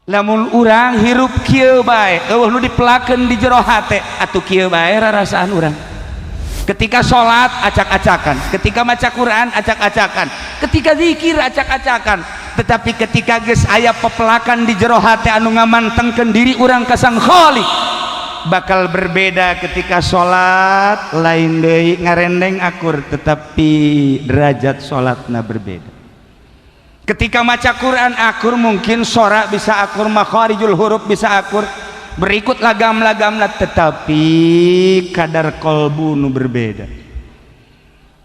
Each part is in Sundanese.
Lamun urang hirup kieu bae, euweuh nu dipelakeun di jero hate, atuh kieu bae rarasaan urang. Ketika sholat acak-acakan, ketika maca Quran acak-acakan, ketika zikir acak-acakan. Tetapi ketika geus aya pepelakan di jero hate anu ngamantengkeun diri urang ka Sang Khalik, bakal berbeda. Ketika sholat lain deui, ngarendeng akur, tetapi derajat sholatna berbeda. Ketika maca Quran akur, mungkin sorak bisa akur, makharijul huruf bisa akur, berikut lagam-lagamna, tetapi kadar kolbu nu berbeda.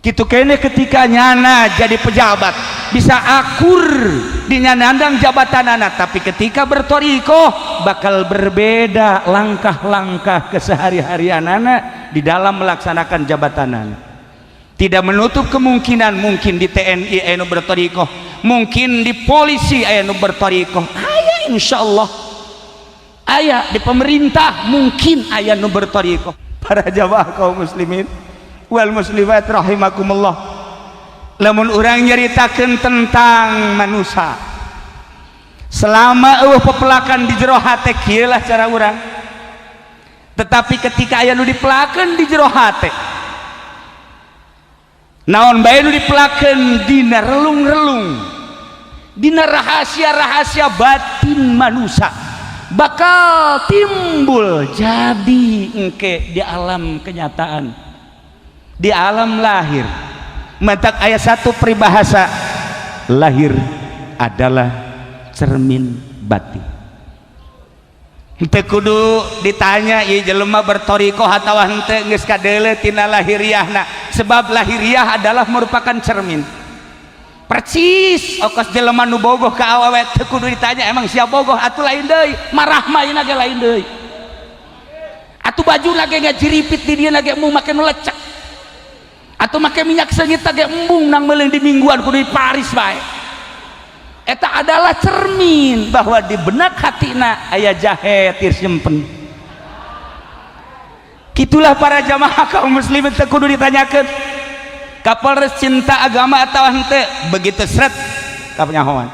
Gitu kene ketika nyana jadi pejabat, bisa akur di nyanandang jabatan anak, tapi ketika bertorikoh bakal berbeda langkah-langkah kesehari-harian anak di dalam melaksanakan jabatan anak. Tidak menutup kemungkinan mungkin di TNI anu bertorikoh, mungkin di polisi anu bertorikoh, aya, insyaallah aya di pemerintah, mungkin aya nu bertorikoh. Para jamaah kaum muslimin wal muslimat rahimakumullah, lamun urang nyaritakeun tentang manusia selama euweuh pepelakan di jero hate, kieu lah cara urang. Tetapi ketika aya nu dipelakeun di jero hate, naon bae nu dipelakeun dina relung-relung, dina rahasia-rahasia batin manusia, bakal timbul jadi engke di alam kenyataan, di alam lahir. Matak aya satu peribahasa, lahir adalah cermin batin. Henteu kudu ditanya ieu jelema bertorikoh atawa henteu, geus kadeuleu tina lahiriahna, sebab lahiriah adalah merupakan cermin percis. Okos jelema nu bogoh ka awewe, teu kudu ditanya, "Emang siap bogoh?" Atuh lain deui, marah mah ge lain deui. Atuh baju ge ngajiripit di dieu ge embung make nu lecek, atau make minyak seungit ge embung nang meuleung di mingguan, kudu di Paris bae. Eta adalah cermin bahwa di benak hatina aya jahe tir simpen. Gitulah para jamaah kaum muslimin, teu kudu ditanyakeun Kapolres cinta agama atau henteu, begitu seret kapenyahoan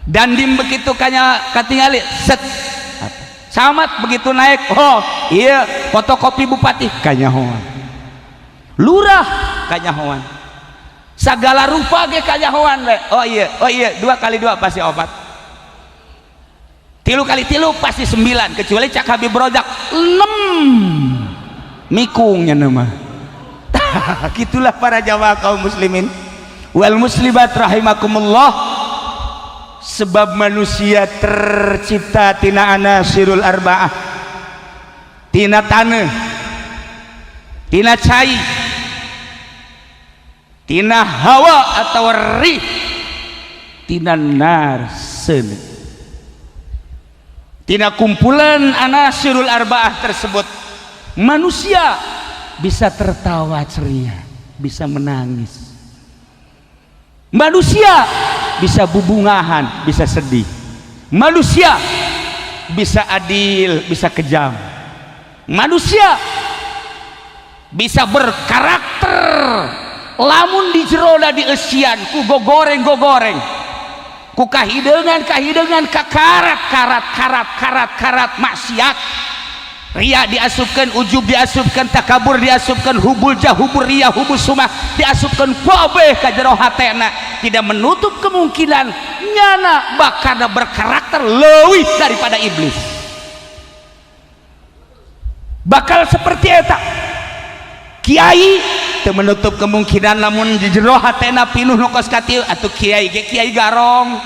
dandim, begitu kanya katingali set, camat begitu naik, "Oh iya, fotokopi bupati," kanyahoan, lurah kanyahoan, segala rupa ge kanyahoan we. "Oh iya, oh iya, 2 kali 2 pasti 4, 3 kali 3 pasti 9," kecuali cak Habib Rojak 6, mikungnya nama. Gitulah para jamaah kaum muslimin wal muslimat rahimakumullah, sebab manusia tercipta tina anasirul arba'ah, tina tanah, tina cai, tina hawa atau rih, tina nar seuneu. Tina kumpulan anasirul arba'ah tersebut manusia bisa tertawa ceria, bisa menangis, manusia bisa bubungahan, bisa sedih, manusia bisa adil, bisa kejam, manusia bisa berkarakter. Lamun di jerona dieusian ku gogoreng-gogoreng, ku kahideungan kahideungan, kakarat karat karat karat karat maksiat, ria diasupkan, ujub diasupkan, takabur diasupkan, hubul jah, hubur ria, hubul sumah diasupkan kabeh ka jero hatena, tidak menutup kemungkinan nyana bakal berkarakter leuwih daripada iblis. Bakal seperti eta kiai, teu menutup kemungkinan lamun di jero hatena pinuh nu kos katil. Atuh kiai ge kiai garong,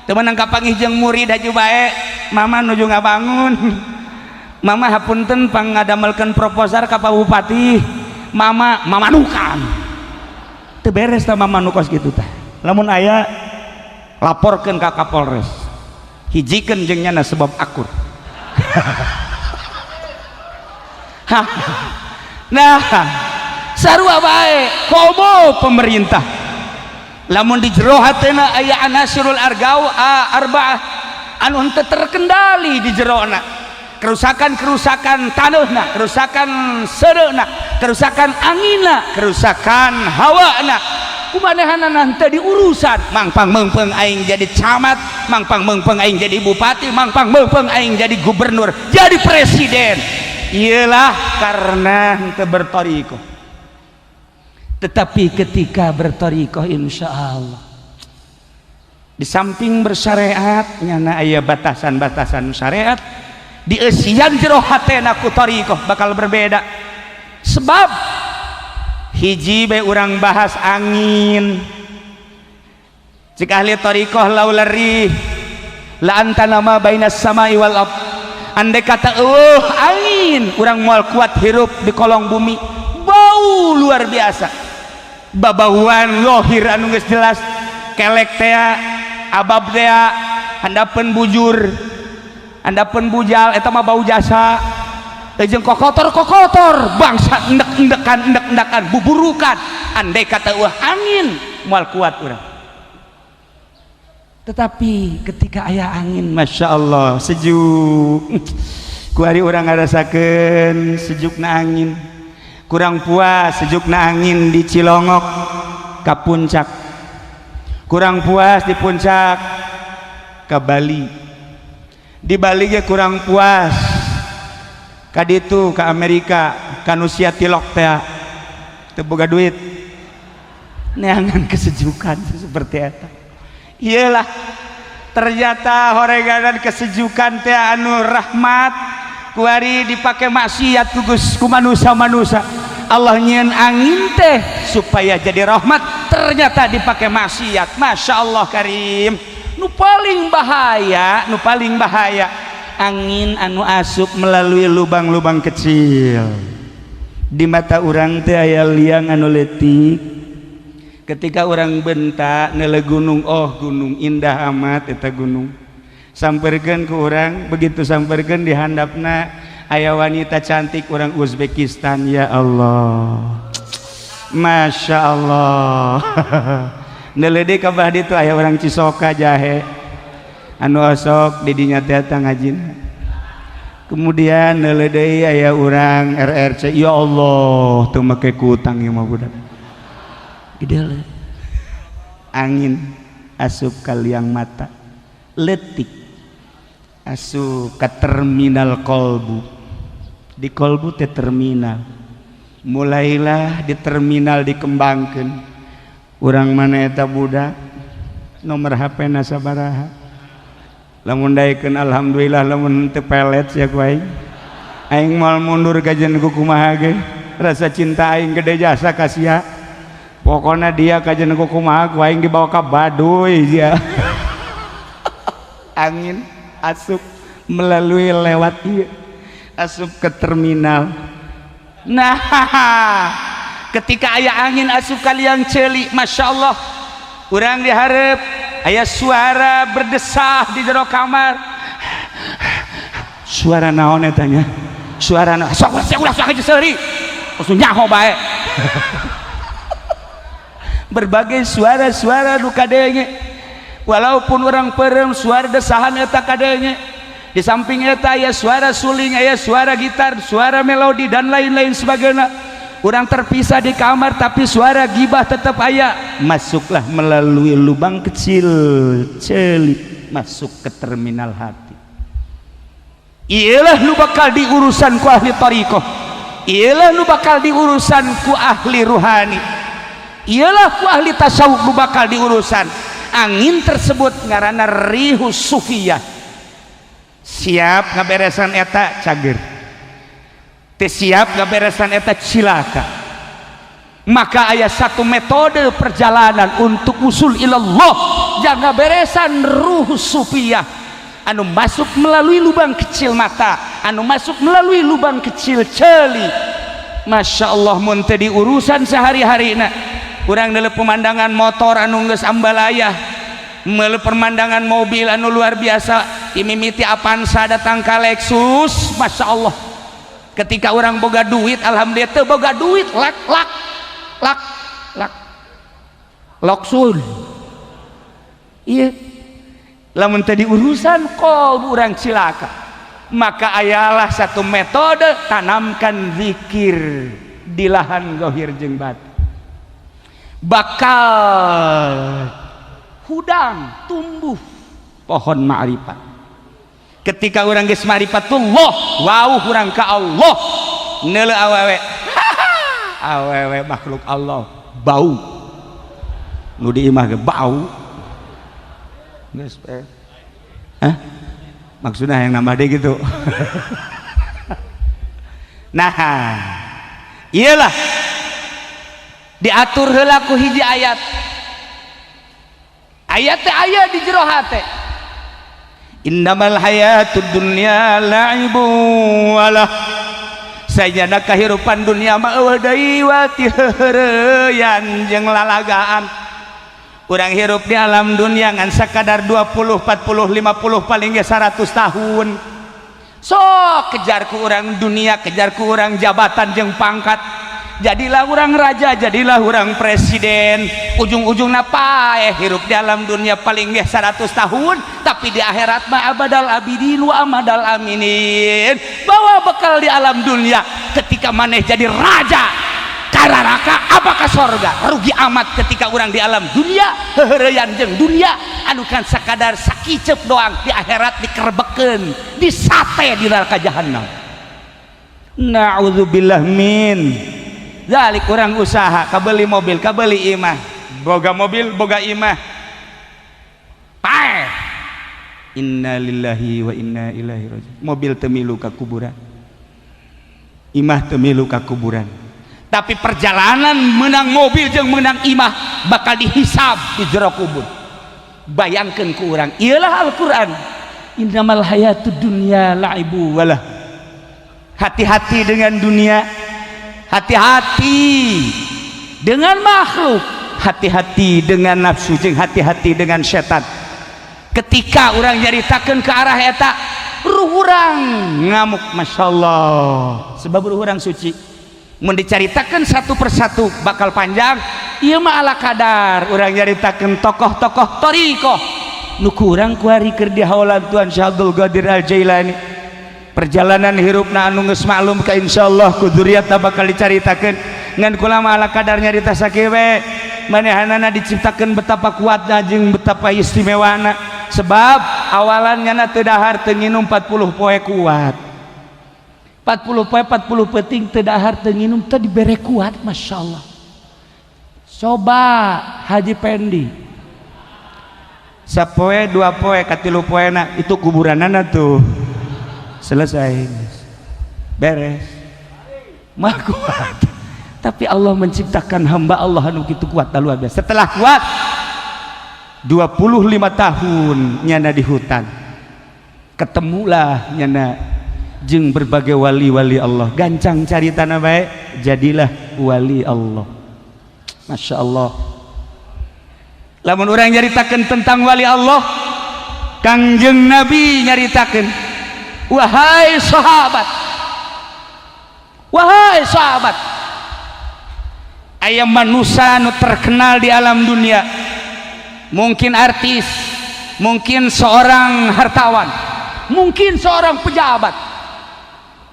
teu meunang kapanggih jeung murid haju bae, "Mama nuju ngabangun, Mama, hapunten, pangadamelkeun proposal ka Pak Bupati, Mama." Mamanukan teu beres tah mama nu kos kitu tah. Lamun aya, laporkeun ka Kapolres, hijikeun jeung nyana sebab akur. Nah, sarua bae komo pemerintah, lamun di jero hatena aya anasirul argau arba'ah anu henteu terkendali di jerona, kerusakan-kerusakan tanahna, kerusakan sereuna, kerusakan angina, kerusakan hawana. Ku manehanana teu diurusan. Mangpang meungpeung aing jadi camat, mangpang meungpeung aing jadi bupati, mangpang meungpeung aing jadi gubernur, jadi presiden. Iyalah, karena henteu bertorikoh. Tetapi ketika bertorikoh, insya Allah, di samping bersyariat, nyana aya batasan-batasan syariat dieusian jero hatena ku torikoh, bakal berbeda. Sebab hiji bae, urang bahas angin. Jika ahli torikoh, لولا الريح لأنتن ما بين السماء والأرض. Andai kata euweuh angin, urang moal kuat hirup di kolong bumi. Bau luar biasa, babauan lohir anu geus jelas, kelek tea, abab tea, handapeun bujur, handapeun bujal, eta mah bau jasa. Jeung kokotor-kokotor, bangsa endek-endekan, endek-endekan, buburukan. Andai kata euweuh angin, moal kuat urang. Tetapi ketika aya angin, masya Allah, sejuk. Kuari urang ngarasakeun sejukna angin. Kurang puas sejukna angin di Cilongok ka puncak, kurang puas di puncak ke Bali, di Bali ge kurang puas, ka ditu ke Amerika, ka nu sia tilok teh, teu boga duit, neangan kesejukan seperti eta. Iyalah, ternyata horeganan kesejukan teh anu rahmat, kuari dipakai maksiat ku ku manusia-manusia. Allah nyieun angin teh supaya jadi rahmat, ternyata dipakai maksiat. Masya Allah karim. Nu paling bahaya, nu paling bahaya, angin anu asup melalui lubang-lubang kecil di mata urang teh. Aya liang anu letik. Ketika urang bentak nele gunung, "Oh, gunung, indah amat eta gunung," samperkeun ke urang. Begitu samperkeun, di handapna aya wanita cantik orang Uzbekistan. Ya Allah, Masya Allah. Nele deui ka bah ditu, aya orang Cisoka jahe anu osok didinya teh ngajina. Kemudian nele deui, aya urang RRC. Ya Allah, teu make kutang ieu mah budak gede. Angin asup ka liang mata letik, asup ke terminal kolbu. Di kolbu teh terminal. Mulailah di terminal dikembangkan: urang mana eta budak, nomor HP na sabaraha, lamun daekeun alhamdulillah, lamun teu pelet sia ku aing, aing moal mundur kajen ku kumaha ge. Rasa cinta aing gede jasa ka sia. Pokoknya dia kajen ku kumaha, ku aing dibawa ka Baduy dia. Angin asup melalui lewat ieu, asup ke terminal. Nah, ketika aya angin asup ka liang ceuli, Masya Allah, urang diharap aya suara berdesah di jero kamar. Suara naon eta nya? Suara naon? Sok sok, ulah sok aja seuri, langsung nyaho bae. Berbagai suara-suara nu kadenge, walaupun urang perem, suara desahan eta kadenge. Di samping eta aya suara suling, aya suara gitar, suara melodi, dan lain-lain sebagainya. Urang terpisah di kamar, tapi suara gibah tetap aya. Masuklah melalui lubang kecil celik, masuk ke terminal hati. Iyalah nu bakal diurusan ku ahli tariqah, iyalah nu bakal diurusan ku ahli ruhani, iyalah ku ahli tasawuf nu bakal diurusan. Angin tersebut ngaranna rihus sufiyah. Siap ngaberesan eta, cager. Teu siap ngaberesan eta, cilaka. Maka aya satu metode perjalanan untuk usul ilallah, jangan beresan ruh sufiyah anu masuk melalui lubang kecil mata, anu masuk melalui lubang kecil celi. Masya Allah, mun teu diurusan sehari-hari, nah, urang dalam pemandangan motor anu geus ambalaya, melalui pemandangan mobil anu luar biasa, imimiti Avanza datang ke Lexus. Masya Allah, ketika urang boga duit, alhamdulillah. Teu boga duit, lak lak lak lak loksul. Iya, lamun tadi urusan kolbu urang, cilaka. Maka ayalah satu metode: tanamkan zikir di lahan gohir jeung batin. Bakal hudang tumbuh pohon ma'rifat. Ketika urang geus ma'rifatullah, wau urang ka Allah, neuleu awewe, awewe makhluk Allah bau, nu di imah ge bau geus. Hah? Maksudnya yang nambah deh gitu. Nah, iyalah, diatur heula ku hiji ayat. Ayat teh aya di jero hate, innamal hayatud dunya la'ibu walah, sajana kahirupan dunia mah euweuh deui wati heureyan jeung lalagaan. Urang hirup di alam dunia ngan sakadar 20, 40, 50, paling ge 100 tahun. Sok kejar ku urang dunia, kejar ku urang jabatan jeung pangkat, jadilah orang raja, jadilah orang presiden, ujung-ujungna paeh. Hirup di alam dunia paling ge 100 tahun, tapi di akhirat mah abadal abidin wa amadal aminin. Bawa bekal di alam dunia. Ketika maneh jadi raja, ka neraka apa ka sorga? Rugi amat ketika orang di alam dunia heureuyan jeung dunia anu kan sakadar sakicep doang, di akhirat dikerebekeun, disate di neraka jahanam. Na'udzubillah min dzalik. Urang usaha kabeli mobil, kabeli imah, boga mobil, boga imah, paeh. Innalillahi wa inna ilaihi rajiun. Mobil teu milu ka kuburan, imah teu milu ka kuburan, tapi perjalanan menang mobil jeung menang imah bakal dihisab di jero kubur. Bayangkan ku urang, iyalah Al-Quran, innamal hayatud dunya la'ibu walah. Hati-hati dengan dunia, hati-hati dengan makhluk, hati-hati dengan nafsu, jeung hati-hati dengan setan. Ketika orang nyaritakan ke arah eta, ruh urang ngamuk. Masya Allah, sebab ruh urang suci. Mun dicaritakan satu persatu bakal panjang. Ieu mah ala kadar urang nyaritakan tokoh-tokoh thoriqoh nu kurang kuari keur di haulan Tuan Syekh Abdul Qadir Al Jailani, perjalanan hirupna anu geus maklum ka insyaallah ku dzurriatna bakal dicaritakeun. Ngan kula mah ala kadar nyarita sakieu we. Manehanana diciptakeun betapa kuatna jeung betapa istimewana, sebab awalan nyana teu dahar teu nginum 40 poe kuat, 40 poe 40 peuting teu dahar teu nginum, teu dibere kuat. Masya Allah. Coba Haji Pendi sapoe, dua poe, katilu poena itu kuburanana tuh selesai, beres mah kuat. Tapi Allah menciptakan hamba Allah anu kitu kuat, luar biasa. Setelah kuat 25 tahun nyana di hutan, ketemulah nyana jeung berbagai wali-wali Allah. Gancang caritana baik, jadilah wali Allah. Masya Allah. Lamun urang nyaritakeun tentang wali Allah, Kangjeng Nabi nyaritakeun, wahai sahabat, wahai sahabat, aya manusia nu terkenal di alam dunia, mungkin artis, mungkin seorang hartawan, mungkin seorang pejabat,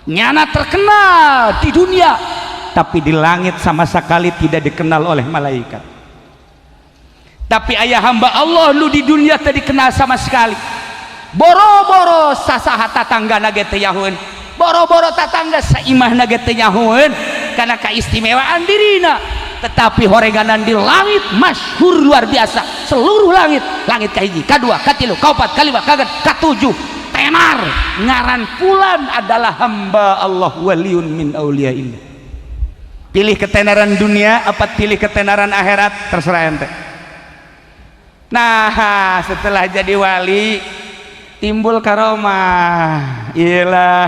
nyana terkenal di dunia, tapi di langit sama sekali tidak dikenal oleh malaikat. Tapi aya hamba Allah nu di dunia teu dikenal sama sekali, boro-boro sasaha tatangga ge teu nyahoeun, boro-boro tatangga saimahna ge teu nyahoeun karena keistimewaan dirina, tetapi horeganan di langit masyhur luar biasa. Seluruh langit, langit kahiji, kadua, katilu, kaopat, kalima, kagenep, katujuh, tenar ngaran fulan adalah hamba Allah, waliun min auliyaillah. Pilih ketenaran dunia apa pilih ketenaran akhirat, terserah ente. Nah, setelah jadi wali timbul karomah. Iyalah,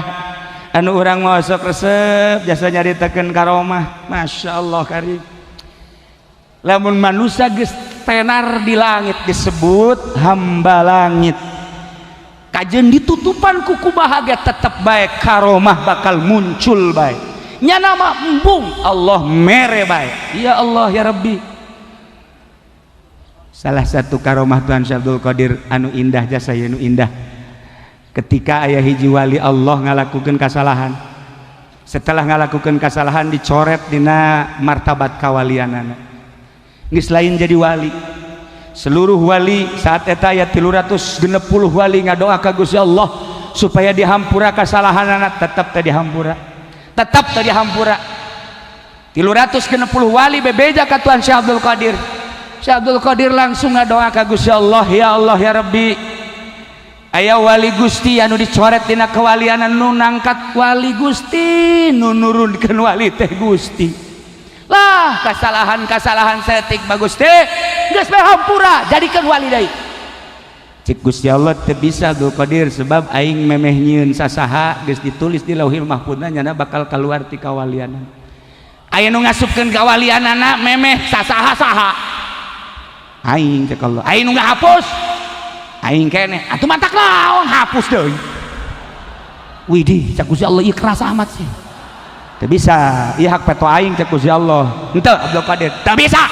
anu urang mau sok resep jasa nyaritakeun karomah. Masya Allah karim. Lamun manusia geus tenar di langit disebut hamba langit. Kajeun ditutupan ku kumaha ge tetep bae karomah bakal muncul bae. Nyana mah embung, Allah mere bae. Ya Allah ya Rabbi. Salah satu karomah Tuhan Syekh Abdul Qadir anu indah jasa, anu indah, ketika aya hiji wali Allah ngalakukeun kasalahan. Setelah ngalakukeun kasalahan, dicoret dina martabat kawalianana. Geus lain jadi wali. Seluruh wali saat eta aya 360 wali ngadoa ka Gusti Allah supaya dihampura kasalahanana, tetep teu dihampura, tetep teu dihampura. 360 wali bebeja ka Tuhan Syekh Abdul Qadir. Syekh Abdul Qadir langsung ngadoa ka Gusti Allah, ya Allah ya Rabbi, aya wali Gusti anu dicoret dina kewalian, nu nangkat wali Gusti, nu nurunkeun wali teh Gusti. Lah, kasalahan-kasalahan saeutik bagus teh geus bae hampura, jadikeun wali deui. Cik Gusti Allah, teu bisa Abdul Qadir, sebab aing memeh nyieun sasaha geus ditulis di Lauhil Mahfudna nyana bakal keluar ti kawalianan. Aya nu ngasupkeun kawalianana memeh sasaha saha? Aing, cek Allah. Aing nu ngahapus aing keneh, atuh mantak naon hapus deui? Widih, cek Gusti Allah, ieu keras amat sih. Teu bisa, ieu hak veto aing, cek Gusti Allah. Henteu Abdul Qadir, teu bisa,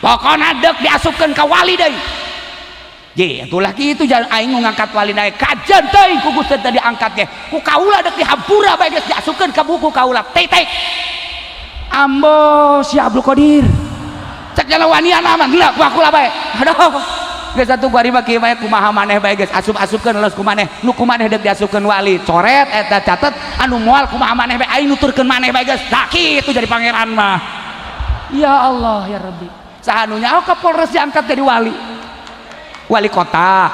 pokona deuk diasupkeun ka wali deui. Je, atulah kitu jalan aing nu ngangkat wali naik kajen teuing ku Gusti tadi diangkat ge ku kaula deuk dihampura bae, geus diasupkeun ka buku kaula, titik. Ambo si Abdul Qadir, cek jalan wanian aman geura ku aku lah bae. Aduh, geus atuh kuari mah kieu bae, kumaha maneh bae geus asup-asupkeun los ku maneh. Nu ku maneh deuk diasupkeun wali coret eta, catet. Anu moal kumaha maneh bae, aing nuturkeun maneh bae geus. Tah kitu jadi pangeran mah. Ya Allah ya Rabbi, saha nu nyaho Kapolres diangkat jadi wali, wali kota?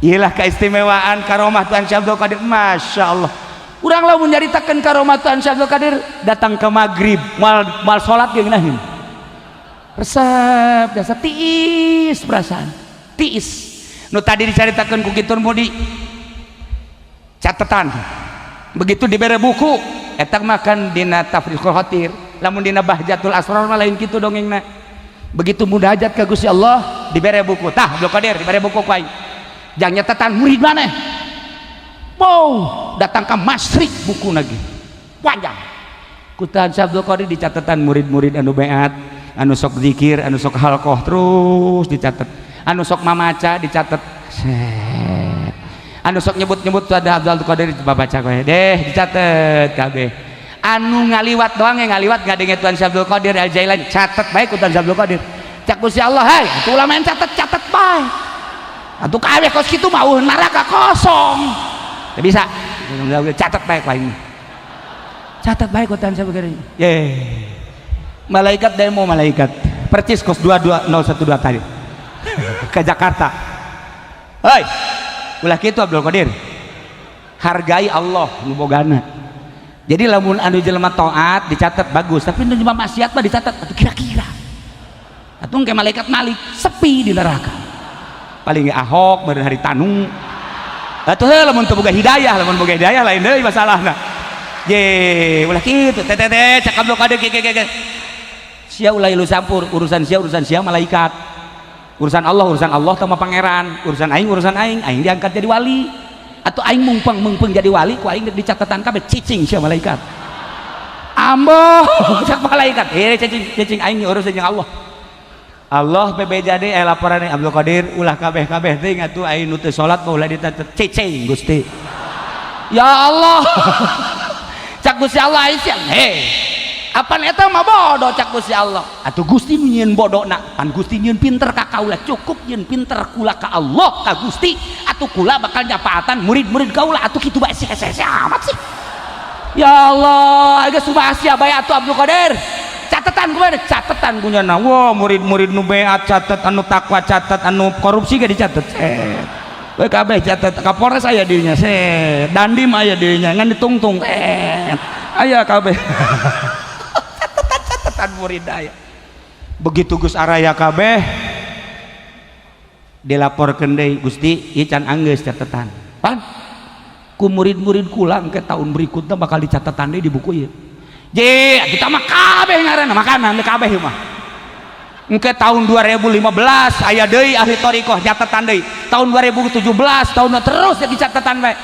Iyalah keistimewaan karomah Tuhan Syekh Abdul Qadir, Masya Allah. Urang lamun nyaritakeun karomah Tuhan Syekh Abdul Qadir datang ke maghrib moal moal salat ge ngeunaheun resep dasar tiis, perasaan tiis. Nu tadi dicaritakeun ku kitur mudi catatan, begitu dibere buku eta makan dina Tafriqul Khatir, lamun dina Bahjatul Asrar mah lain kitu dongengna. Begitu munajat ka Gusti Allah dibere buku, tah Abdul Qadir dibere buku ku aing jang nyatetan murid maneh. Wow, datang ke masrik buku lagi panjang ku Tuhan Syekh Abdul Qadir dicatetan murid-murid anu beat, anu sok zikir, anu sok halqoh, terus dicatat, anu sok mamaca dicatat. Set. Anu sok nyebut-nyebut ada Abdul Qadir baca kowe deh, dicatat kabeh. Anu ngaliwat doang yang ngaliwat ngadenge Tuhan Syekh Abdul Qadir Al Jailani, catat baik ku Tuhan Syekh Abdul Qadir. Cak Gusti Allah, hai atuh ulah main catet-catet bae atuh, kabeh kos kitu mah neraka kosong. Teu bisa, catat baik lain, catat baik ku Tuhan Syekh Abdul Qadir. Ye, malaikat demo, malaikat percis kos 22012 tadi ke Jakarta. Hei, ulah kitu Abdul Qadir, hargai Allah nu bogana. Jadi lamun anu jelema taat dicatat bagus, tapi nu jelema maksiat mah dicatat atuh kira-kira atuh kayak malaikat Malik, sepi di neraka. Paling Ahok beureun hari tanu atuh heuh, lamun teu boga hidayah. Lamun boga hidayah lain deui masalahna. Ye, ulah kitu teh teh teh, cak Abdul Qadir kieu kieu. Sia ulah ilu sampur urusan sia, urusan sia malaikat. Urusan Allah urusan Allah sama pangeran, urusan aing urusan aing. Aing diangkat jadi wali atau aing mungpeng mungpeng jadi wali, ku aing di catatan kabeh. Cicing sia malaikat. Ambo, cak malaikat, eh cicing cicing, aing urusan jeung Allah. Allah bebeja deui, eh laporan Abdul Qadir, ulah kabeh kabeh teuing atuh, aing nu teu salat mah ulah dicatet. Cicing Gusti. Ya Allah, cak Gusti Allah, aing sia heh apan eta mah bodoh. Cak Gusti Allah, atuh Gusti nu nyieun bodona, pan Gusti nyieun pinter ka kaula. Cukup nyieun pinter kula ka Allah ka Gusti, atuh kula bakal nyapaatan murid-murid kaula. Atuh kitu bae sih, hese amat sih. Ya Allah, geus sia bae atuh Abdul Qadir, catatan kumaha catatan punya. Wah, murid-murid nu beat catat, anu takwa catat, anu korupsi ge dicatat. Set we kabeh catat. Kapolres aya dirinya, set. Dandim aya dirinya, ngan ditungtung, set. Aya kabeh catatan murid aya. Begitu Gus araya kabeh dilaporkeun deui, Gusti, ieu can anggeus catatan pan ku murid-murid kula, ke tahun berikutnya bakal dicatatan deui di buku ieu. Je, kita mah kabeh ngaranna makanan kabeh mah. Engke tahun 2015 aya deui ahli thariqah catatan deui. Tahun 2017, tahun terus jadi catatan bae.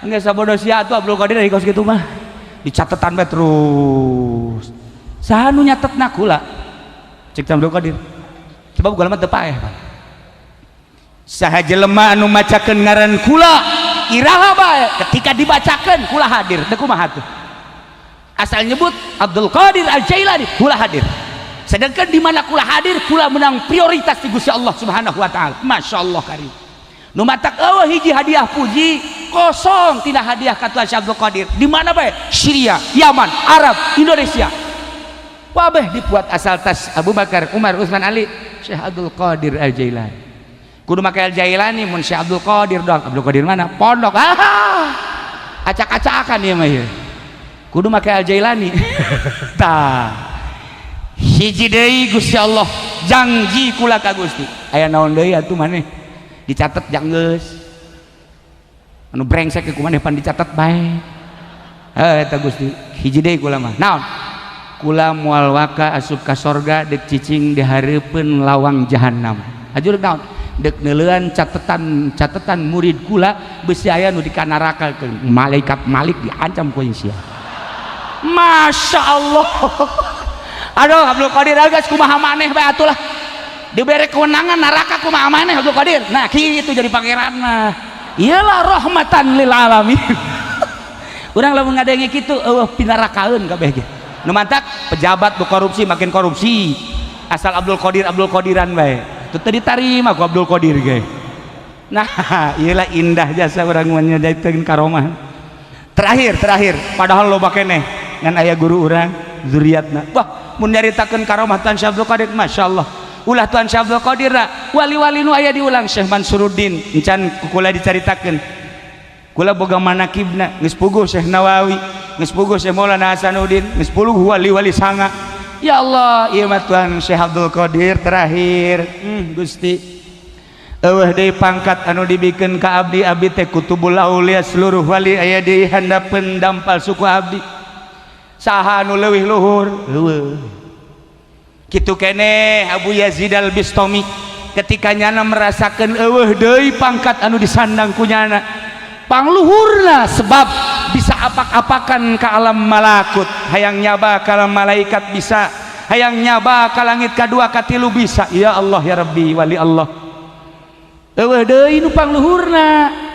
Engke sabodo sia atuh Abdul Qadir dari kos kitu mah. Dicatetan bae terus. Saha nu nyatetna? Kula. Cek Abdul Qadir. Sebab kula mah teu paeh, Pak. Saha jelema anu macakeun ngaran kula iraha bae, ketika dibacakeun kula hadir. Teu kumaha tuh? Asal nyebut Abdul Qadir Al Jailani, kula hadir. Sedangkan di mana kula hadir, kula menang prioritas di Gusti Allah Subhanahu wa taala. Masya Allah karim. Nu matak euweuh hiji hadiah puji kosong tina hadiah ka Tuan Syekh Abdul Qadir. Di mana bae? Syria, Yaman, Arab, Indonesia. Wabeh dibuat asal tas Abu Bakar, Umar, Utsman, Ali, Syekh Abdul Qadir Al Jailani. Kudu make Al Jailani, mun Syekh Abdul Qadir doang. Abdul Qadir mana? Pondok. Ah. Acak-acakan ieu mah ieu. Kudu make Al Jailani. Tah. Hiji deui, Gusti Allah janji kula ka Gusti. Aya naon deui atuh maneh? Dicatat jang geus. Anu brengsek ku maneh pan dicatat bae. Heuh, eta Gusti, hiji deui kula mah. Naon? Kula moal waka asup ka sorga dek cicing di hareupeun lawang jahanam. Hatur naon? Dek neuleuan catetan catetan murid kula, besi aya nu di neraka, malaikat Malik diancam ku sia. Masya Allah. Aduh, Abdul Qadir geus kumaha maneh bae atuh lah. Dibere kewenangan neraka kumaha maneh, Abdul Qadir. Nah, kitu jadi pangeran mah. Iyalah, rahmatan lil alamin. Urang lamun ngadenge kitu euweuh pinarakaeun kabeh ge. Nu mantak pejabat nu korupsi makin korupsi. Asal Abdul Qadir Abdul Qadiran bae. Itu teu ditarima ku Abdul Qadir ge. Nah, iyalah indah jasa urang menyediakeun karomah. Terakhir, terakhir, padahal loba keneh ngan aya guru urang zuriatna. Wah, mun nyaritakeun karomah Tuan Syekh Abdul Qadir, Masya Allah. Ulah Tuan Syekh Abdul Qadir, wali-wali nu aya diulang Syekh Mansuruddin encan kula dicaritakeun. Kula boga manakibna geus puguh Syekh Nawawi, geus puguh Syekh Maulana Hasanuddin, geus puguh wali-wali sanga. Ya Allah, ieu mah Tuan Syekh Abdul Qadir terakhir. Gusti, euweuh deui pangkat anu dibikeun ka abdi, abdi teh kutubul aulia, seluruh wali aya di handapeun dampal suku abdi. Saha anu leuwih luhur? Euweuh. Kitu keneh Abu Yazid Al Bistami, ketika nyana merasakan euweuh deui pangkat anu disandang ku nyana, pangluhurna, sebab bisa apak-apakan ke alam malakut, hayang nyaba ka alam malaikat bisa, hayang nyaba ka langit kadua katilu bisa. Ya Allah ya Rabbi, wali Allah, euweuh deui nu pangluhurna.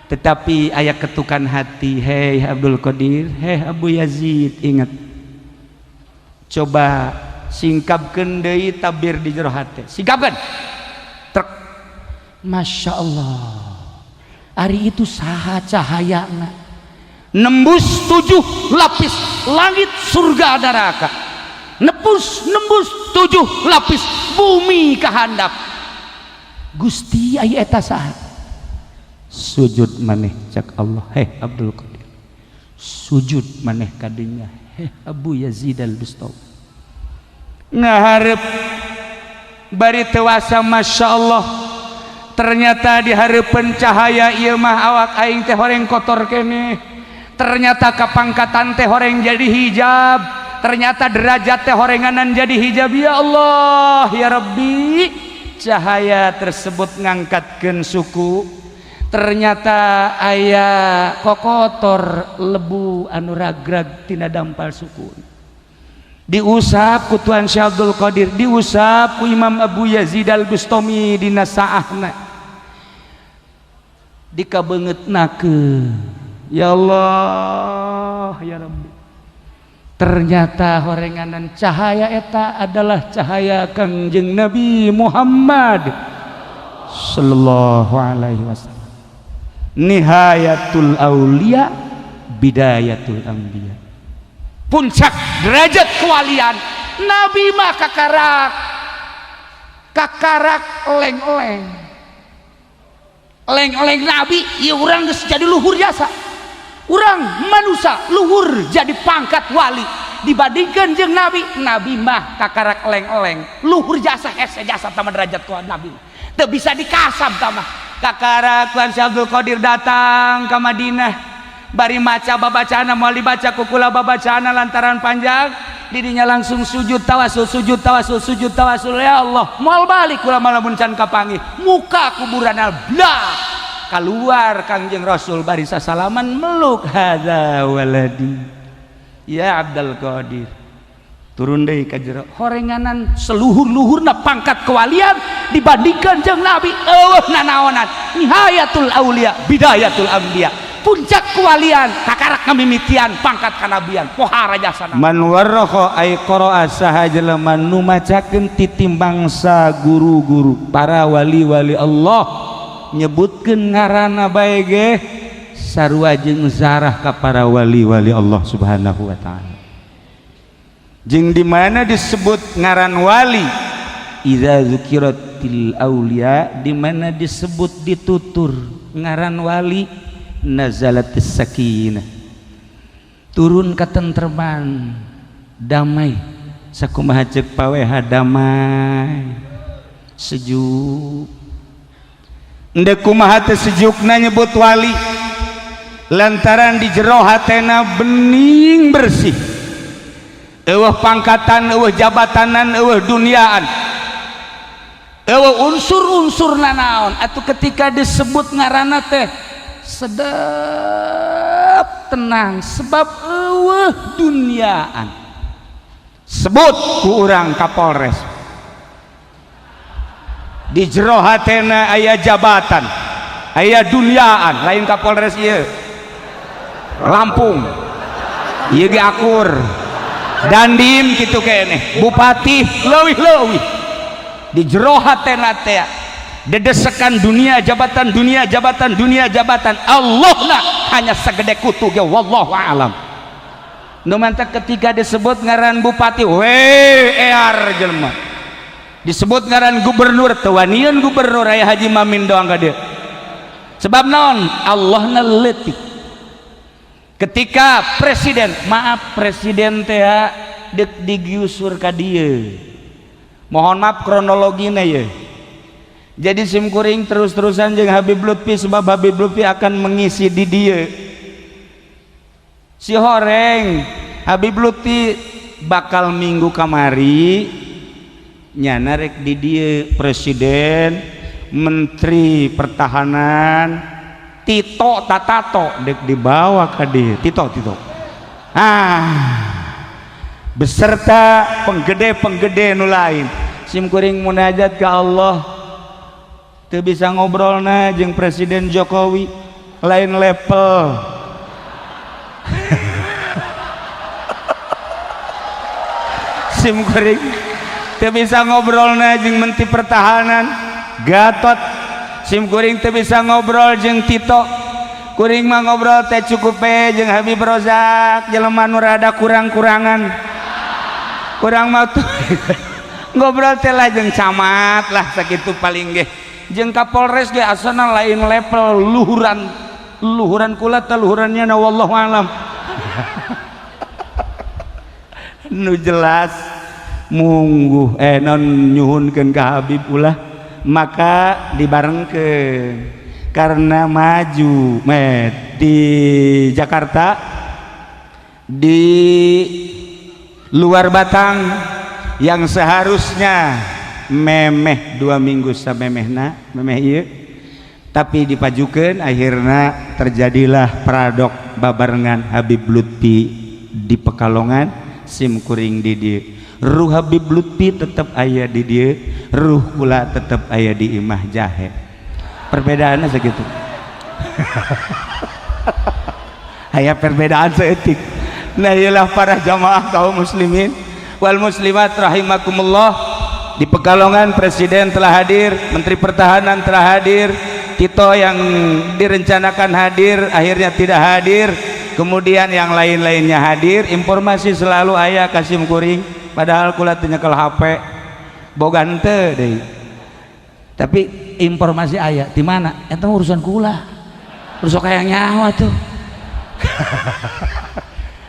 Tetapi aya ketukan hati, "Hei Abdul Qadir, hei Abu Yazid, ingat, coba singkapkeun deui tabir di jero hate, singkapkeun." Trek, Masya Allah, ari itu saha cahayana nembus tujuh lapis langit, surga, neraka, nembus nembus tujuh lapis bumi ke handap. Gusti, aya eta saha? Sujud maneh, cak Allah. Heh Abdul Qadir, sujud maneh kadinya. Heh Abu Yazid Al Bistami, ngaharep bari tewasa. Masya Allah, ternyata di hareupeun cahaya ieu mah awak aing teh horeng kotor keneh. Ternyata kapangkatan teh horeng jadi hijab, ternyata derajat teh horenganan jadi hijab. Ya Allah ya Rabbi, cahaya tersebut ngangkatkeun suku, ternyata aya kokotor lebu anu ragrag tina dampal suku, diusap ku Tuan Syekh Abdul Qadir, diusap ku Imam Abu Yazid Al Bustami dina saahna, dikabeungeutnakeun. Ya Allah ya Rabbi, ternyata horenganan cahaya eta adalah cahaya Kangjeng Nabi Muhammad sallallahu alaihi wasallam, nihayatul aulia, bidayatul anbiya, puncak derajat kewalian. Nabi mah kakarak kakarak oleng-oleng oleng-oleng Nabi ya, urang geus jadi luhur jasa, urang manusia luhur jadi pangkat wali dibandingkan jeung Nabi. Nabi mah kakarak oleng-oleng, luhur jasa, hese jasa tama derajat ku Nabi, teu bisa dikasab tama. Kakarak Tuan Syekh Abdul Qadir datang ke Madinah bari maca babacana, moal dibaca ku kula babacana lantaran panjang. Didinya langsung sujud tawasul, sujud tawasul, sujud tawasul. Ya Allah, moal balik kula malamun can kapanggih muka kuburan. Blah, keluar Kangjeng Rasul bari sasalaman, meluk, "Hadza waladi ya Abdul Qadir." Turun deui ka jero, horenganan seluhur-luhurna pangkat kewalian dibandingkan jeung Nabi euweuh nanaonan. Nihayatul aulia, bidayatul anbiya. Puncak kewalian kakarak ngamimitian pangkat kanabian pohara jasana. Man warraqa ay qara'a, saha jelema nu macakeun titimbang bangsa guru-guru para wali-wali Allah, nyebutkeun ngaranna bae ge sarua jeung zarah ka para wali-wali Allah Subhanahu wa taala. Jeung di mana disebut ngaran wali, idza dzukiratil auliya, di mana disebut ditutur ngaran wali, nazalatis sakinah, turun katentreman, damai. Sakumaha ceuk paweha, damai sejuk. Endek kumaha teh sejukna nyebut wali, lantaran di jero hatena bening bersih, eueuh pangkatan, eueuh jabatanan, eueuh duniaan, eueuh unsur-unsur nanaon. Atuh ketika disebut ngaranna teh sedap, tenang, sebab eueuh duniaan. Sebut ku urang Kapolres, di jero hatena aya jabatan, aya duniaan. Lain Kapolres ieu Lampung ieu ge, akur Dandim kitu keneh, bupati leuwih-leuwih, di jero hatena teh dedesekan dunia, jabatan dunia, jabatan dunia, jabatan. Allah lah hanya segede kutu ge, wallahu alam. Nu mantak ketika disebut ngaran bupati we ear jelema, disebut ngaran gubernur teu wanian gubernur, aya Haji Mamin doang ka dieu. Sebab naon? Allah na leutik. Ketika presiden, maaf, presiden teh dek digiusur ka dieu. Mohon maaf kronologina ye. Jadi simkuring terus-terusan jeung Habib Lutfi, sebab Habib Lutfi akan mengisi di dieu. Si horeng Habib Lutfi bakal minggu kamari nyana rek di dieu, presiden, menteri pertahanan, Tito Tatato dek dibawa ke dieu. Tito, Tito, ah, beserta penggede-penggede nu lain. Simkuring munajat ke Allah, teu bisa ngobrolna jeung Presiden Jokowi, lain level. Simkuring teu bisa ngobrolna jeung Menteri Pertahanan Gatot. Simkuring teu bisa ngobrol jeung Tito. Kuring mah ngobrol teh cukup we jeung Habib Rozak, jelema nu rada kurang-kurangan. Kurang mah tuh ngobrol teh lah jeung camat lah, sakitu paling ge. Jeung Kapolres ge asana lain level, luhuran luhuran kula teh, luhurannya na, wallahu alam. Nu jelas mungguh non nyuhunkeun ka Habib ulah maka dibarengkeun karena maju met di Jakarta, di luar Batang, yang seharusnya memeh 2 minggu samemehna memeh ieu, tapi dipajukeun. Akhirnya terjadilah paradok babarengan, Habib Lutfi di Pekalongan, sim kuring di dieu. Ruh Habib Lutfi tetap aya di dieu, ruh kula tetap aya di Imah Jahe. Perbedaannya segitu, aya perbedaan seetik. Nah, ialah para jamaah kaum muslimin wal muslimat rahimakumullah. Di Pekalongan presiden telah hadir, menteri pertahanan telah hadir, Tito yang direncanakan hadir akhirnya tidak hadir, kemudian yang lain-lainnya hadir. Informasi selalu aya ka sim kuring, padahal kula teu nyekel HP, boga henteu deui, tapi informasi aya. Di mana eta urusan kula, urusan kayak nyawa tuh.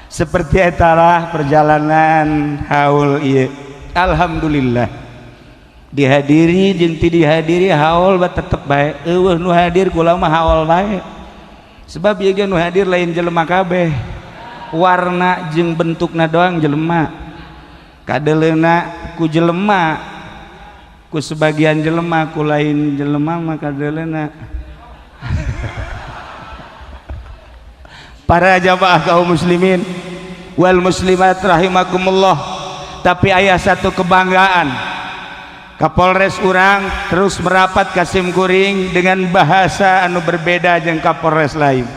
Seperti etalah perjalanan haul ieu. Alhamdulillah, dihadiri jeung teu dihadiri haul ba tetep bae. Eueuh nu hadir, kula mah haul bae, sebab ieu ge nu hadir lain jelema kabeh, warna jeung bentukna doang jelema, kadeleuna ku jelema, ku sebagian jelema, ku lain jelema mah kadeleuna. Para jamaah kaum muslimin wal muslimat rahimakumullah, tapi ayah satu kebanggaan, Kapolres urang terus merapat ka sim kuring dengan bahasa anu berbeda jeung Kapolres lain.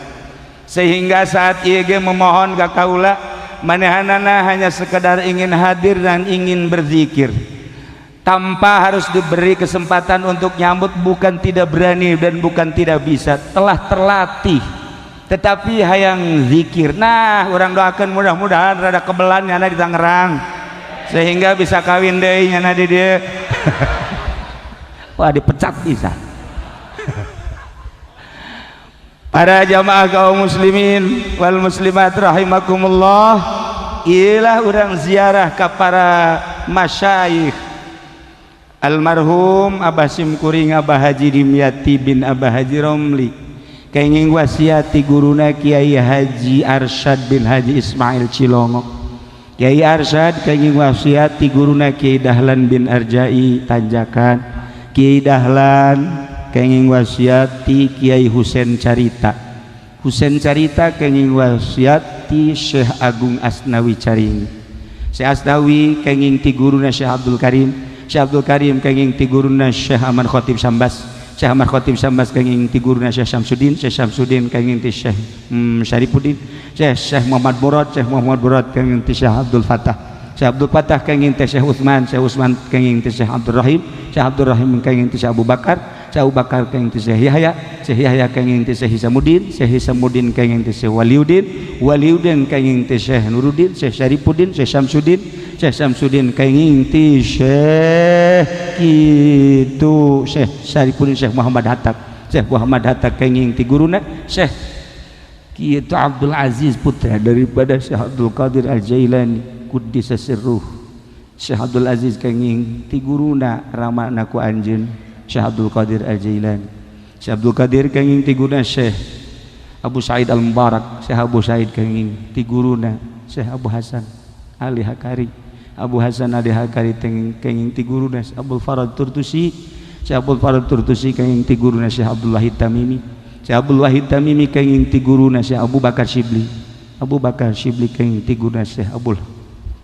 Sehingga saat ieu ge memohon ka kaula, manehanana hanya sekedar ingin hadir dan ingin berzikir tanpa harus diberi kesempatan untuk nyambut. Bukan tidak berani dan bukan tidak bisa, telah terlatih, tetapi hayang zikir. Nah, urang doakan mudah-mudahan rada kebelan nyana di Tangerang sehingga bisa kawin deh nyana di dia. Wah, dipecat bisa. Para jamaah kaum muslimin wal muslimat rahimakumullah, ilah urang ziarah ke para masyayikh. Almarhum Abah Simkuring, Abah Haji Dimyati bin Abah Haji Romli, kenging wasiat ti guruna Kiai Haji Arsyad bin Haji Ismail Cilongok. Kiai Arsyad kenging wasiat ti guruna Kiai Dahlan bin Arjai Tanjakan. Kiai Dahlan kenging wasiat ti Kiai Husen Carita. Husen Carita kenging wasiat ti Syekh Agung Asnawi Caring. Syekh Asnawi kenging ti guruna Syekh Abdul Karim. Syekh Abdul Karim kenging ti guruna Syekh Ahmad Khatib Sambas. Syekh Ahmad Khatib Sambas kenging ti guruna Syekh Syamsuddin. Syekh Syamsuddin kenging ti Syekh Syarifuddin, Syekh Syekh Muhammad Murad. Syekh Muhammad Murad kenging ti Syekh Abdul Fatah. Syekh Abdul Fatah kenging ti Syekh Utsman. Syekh Utsman kenging ti Syekh Abdul Rahim. Syekh Abdul Rahim kenging ti Syekh Abu Bakar. Syekh Abu Bakar kenging ti Syekh Yahya. Syekh Yahya kenging ti Syekh Hisamuddin. Syekh Hisamuddin kenging ti Syekh Waliuddin. Waliuddin kenging ti Syekh Nuruddin, Syekh Syarifuddin, Syekh Syamsuddin. Syekh Syamsuddin kenging ti Syekh kitu Syekh Syarifuddin, Syekh Muhammad Hatta. Syekh Muhammad Hatta kenging ti guruna Syekh kitu Abdul Aziz, putra daripada Syekh Abdul Qadir Al Jailani Quddisa sirruh. Syekh Abdul Aziz kenging ti guruna ramana ku anjeun, Syekh Abdul Qadir Al Jailani. Syekh Abdul Qadir kenging ti guruna Syekh Abu Said Al Mubarak. Syekh Abu Said kenging ti guruna Syekh Abu Hasan Ali Hakari. Abu Hasan Ali Hakari kenging ti guruna Abdul Farad Turtusi. Syekh Abdul Farad Turtusi kenging ti guruna Syekh Abdul Wahid Tamimi. Syekh Abdul Wahid Tamimi kenging ti guruna Syekh Abu Bakar Shibli. Abu Bakar Shibli kenging ti guruna Syekh Abdul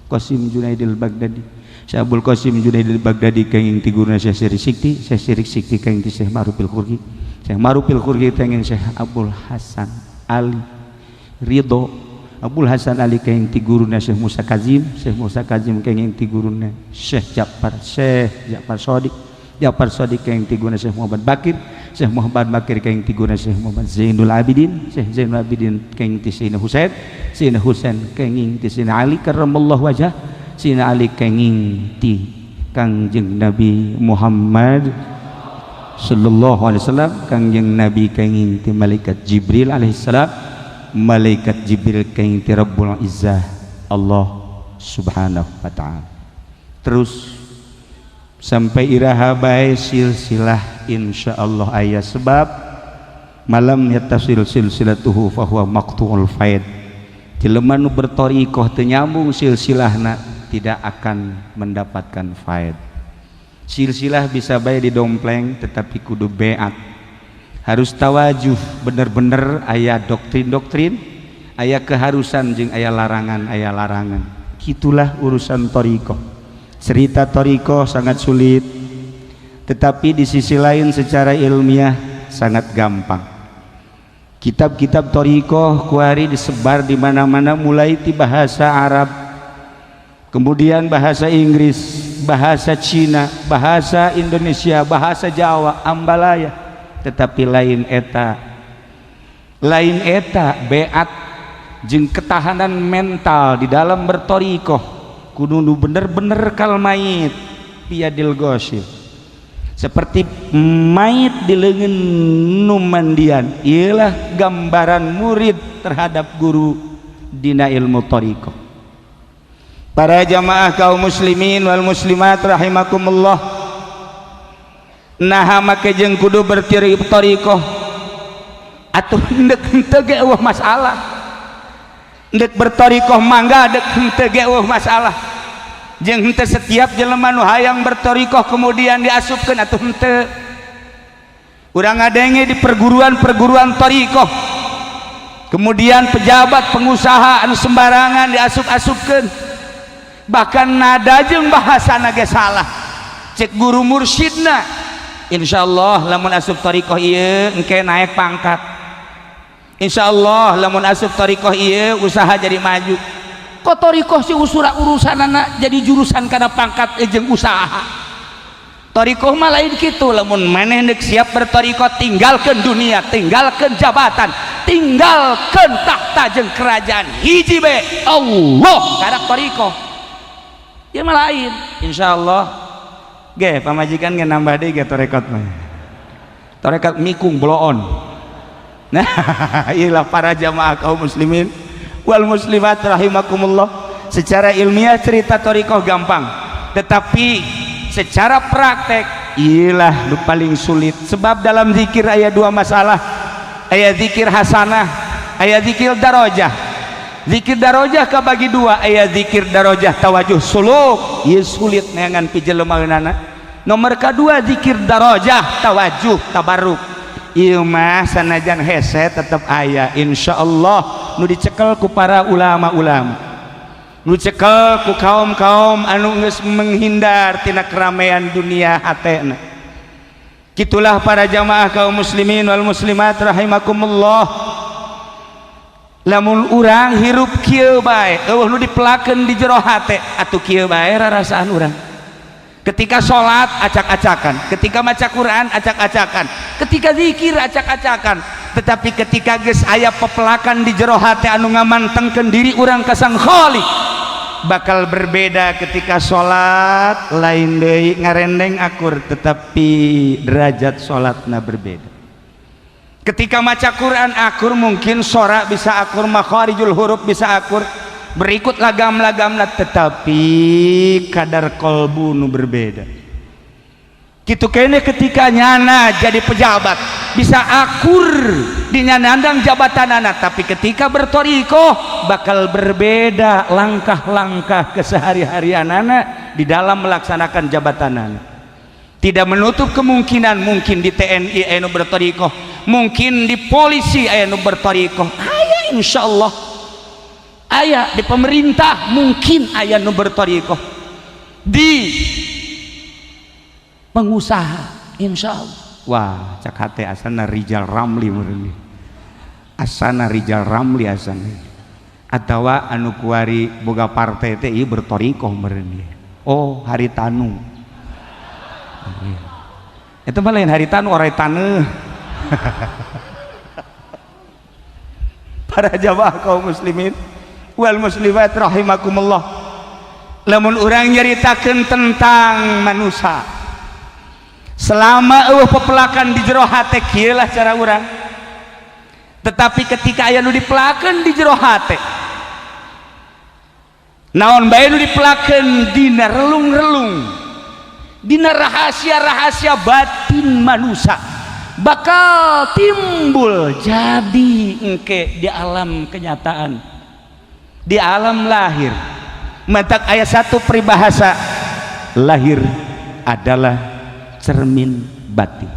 Qasim Junaidil Baghdadi. Syekh Abdul Qasim Junaidil Baghdadi kenging ti guruna Syekh Siri Sikti. Syekh Siri Sikti kenging ti Syekh Ma'rufil Khurgi. Syekh Ma'rufil Khurgi kenging Syekh Abdul Hasan Ali Ridho. Abdul Hasan Ali kenging ti guruna Syekh Musa Kazim. Syekh Musa Kazim kenging ti guruna Syekh Ja'far, Syekh Ja'far Shadiq. Ja'far Shadiq kenging ti guruna Syekh Muhammad Bakir. Syekh Muhammad Bakir kenging ti guruna Syekh Muhammad Zainul Abidin. Syekh Zainul Abidin kenging ti Sayyidina Husain. Sayyidina Husain kenging ti Sayyidina Ali karramallahu wajah. Sayyidina Ali kenging ti Kangjeng Nabi Muhammad sallallahu alaihi wasallam. Kangjeng Nabi kenging ti malaikat Jibril alaihissalam. Malaikat Jibril kenging ti Rabbul Izzah Allah subhanahu wa ta'ala. Terus sampai iraha bae silsilah, insyaallah aya, sebab malam yattasil silsilatuhu fahuwa maqtu'ul faid. Jelema nu berthoriqoh teu nyambung silsilahna tidak akan mendapatkan faid. Silsilah bisa bae didompleng, tetapi kudu beat, harus tawajuh bener-bener. Aya doktrin-doktrin, aya keharusan jeung aya larangan, aya larangan. Gitulah urusan thoriqoh. Cerita thoriqoh sangat sulit, tetapi di sisi lain secara ilmiah sangat gampang. Kitab-kitab thoriqoh kuari disebar di mana-mana, mulai di bahasa Arab, kemudian bahasa Inggris, bahasa Cina, bahasa Indonesia, bahasa Jawa, ambalaya. Tetapi lain eta, lain eta. Beat jeung ketahanan mental di dalam berthoriqoh kudu nu bener-bener kal mayit biyadil ghosil, seperti mayit di leungeun nu mandian. Ialah gambaran murid terhadap guru dina ilmu thoriqoh. Para jamaah kaum muslimin wal muslimat rahimakumullah, nah, make jeung kudu berthoriqoh atuh ndek henteu ge euweuh masalah. Ndek berthoriqoh mangga, dek henteu ge euweuh masalah. Jeung henteu setiap jelema nu hayang berthoriqoh kemudian diasupkeun, atuh henteu. Urang ngadenge di perguruan-perguruan thoriqoh, kemudian pejabat, pengusaha anu sembarangan diasup-asupkeun, bahkan nada jeung bahasana ge salah. Cek guru mursyidna, insyaallah lamun asup thoriqoh ieu engke naik pangkat. Insyaallah lamun asup thariqah ieu usaha jadi maju. Kok thariqah si usura urusanana jadi jurusan kana pangkat jeung usaha. Thariqah mah lain kitu. Lamun maneh deuk siap berthariqah, tinggalkeun dunia, tinggalkeun jabatan, tinggalkeun tahta jeung kerajaan, hiji be Allah karak thariqah. Ieu mah lain. Insyaallah ge pamajikan ge nambah deui ge tarekat mah. Tarekat mikung bloon. Nah, inilah para jamaah kaum muslimin wal muslimat rahimakumullah. Secara ilmiah cerita thariqah gampang, tetapi secara praktek iyalah lu paling sulit. Sebab dalam zikir aya dua masalah, aya zikir hasanah, aya zikir darajah. Zikir darajah kabagi dua, aya zikir darajah tawajuh suluk, ieu sulit neangan pijelemaeunana. Nomor kedua zikir darajah tawajuh tabarruk, ieu mah sanajan hese tetep aya insyaallah nu dicekel ku para ulama-ulama, nu cekel ku kaum-kaum anu geus menghindar tina keramaian dunia hatena. Kitulah para jamaah kaum muslimin wal muslimat rahimakumullah. Lamun urang hirup kieu bae, euweuh nu dipelakeun di jero hate, atuh kieu bae rarasaan urang. Ketika sholat acak-acakan, ketika maca Quran acak-acakan, ketika zikir acak-acakan. Tetapi ketika geus aya pepelakan di jero hate anu ngamantengkeun diri urang ka Sang Khalik, bakal berbeda. Ketika sholat lain deui, ngarendeng akur, tetapi derajat sholatna berbeda. Ketika maca Quran akur, mungkin sorak bisa akur, makharijul huruf bisa akur, berikut lagam-lagamna, tetapi kadar kolbu nu berbeda. Gitu kene ketika nyana jadi pejabat bisa akur di nyanandang jabatan anak, tapi ketika berthoriqoh bakal berbeda langkah-langkah kesehari-harian anak di dalam melaksanakan jabatan anak. Tidak menutup kemungkinan mungkin di TNI anu berthoriqoh, mungkin di polisi anu berthoriqoh, aya insyaallah aya di pemerintah, mungkin aya nu berthoriqoh, di pengusaha insyaallah. Wah, cak hate asana Rijal Ramli meureun, asana Rijal Ramli, asana atawa anu kuari boga partai teh ieu berthoriqoh meureun. Oh, Haritanu itu mah lain Haritanu, orai taneuh. Para jamaah kaum muslimin wal muslimat rahimakumullah, lamun urang nyaritakeun tentang manusia selama eueuh pepelakan di jero hate, kieu lah cara urang. Tetapi ketika aya nu dipelakeun di jero hate, naon bae nu dipelakeun dina relung-relung, dina rahasia-rahasia batin manusia, bakal timbul jadi engke di alam kenyataan, di alam lahir. Matak ayat satu peribahasa, lahir adalah cermin batin.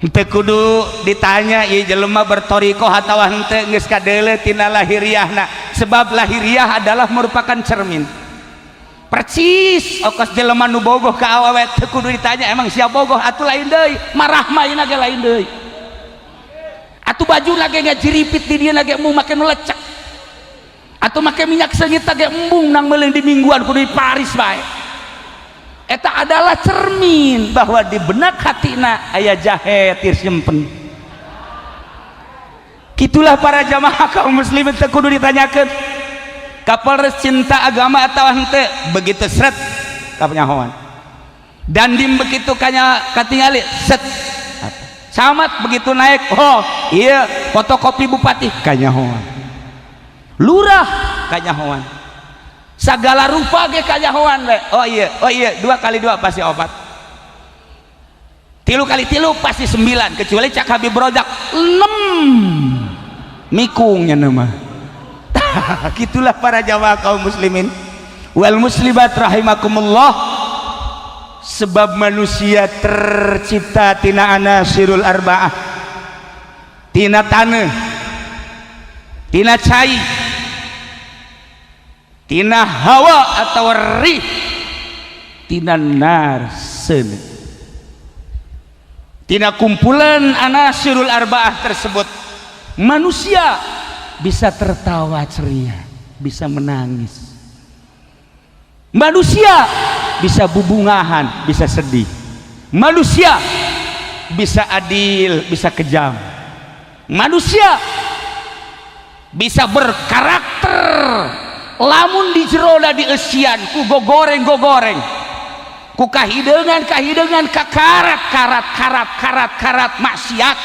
Henteu kudu ditanya ieu jelema berthoriqoh atawa henteu, geus kadeuleu tina lahiriahna, sebab lahiriah adalah merupakan cermin percis. Okos jelema nu bogoh ka awewe teu kudu ditanya, emang siap bogoh atuh lain deui, marah mah ge lain deui atuh, baju lagi ngajiripit di dieu ge embung make nu lecek atau make minyak seungit ge embung nang meuleung di mingguan, kudu di Paris bae. Eta adalah cermin bahwa di benak hatina aya jahe tir simpen. Gitulah para jamaah kaum muslimin, teu kudu ditanyakeun Kapolres cinta agama atau henteu, begitu seret kapenyahoan dandim, begitu kanya katingali set, camat begitu naik, oh iya fotokopi bupati, kanyahoan, lurah kanyahoan, segala rupa ge kanyahoan we. Oh iya, oh iya, 2 kali 2 pasti 4, 3 kali 3 pasti 9, kecuali cak Habib Rojak 6 mikungnya nama. Gitulah para jamaah kaum muslimin wal muslimat rahimakumullah. Sebab manusia tercipta tina anasirul arba'ah, tina tanah, tina cai, tina hawa atau rih, tina nar seuneu. Tina kumpulan anasirul arba'ah tersebut Manusia bisa tertawa ceria, bisa menangis. Manusia bisa bubungahan, bisa sedih. Manusia bisa adil, bisa kejam. Manusia bisa berkarakter lamun di jerona dieusian ku gogoreng gogoreng, ku kahideungan kahideungan, kakarat karat karat karat karat maksiat.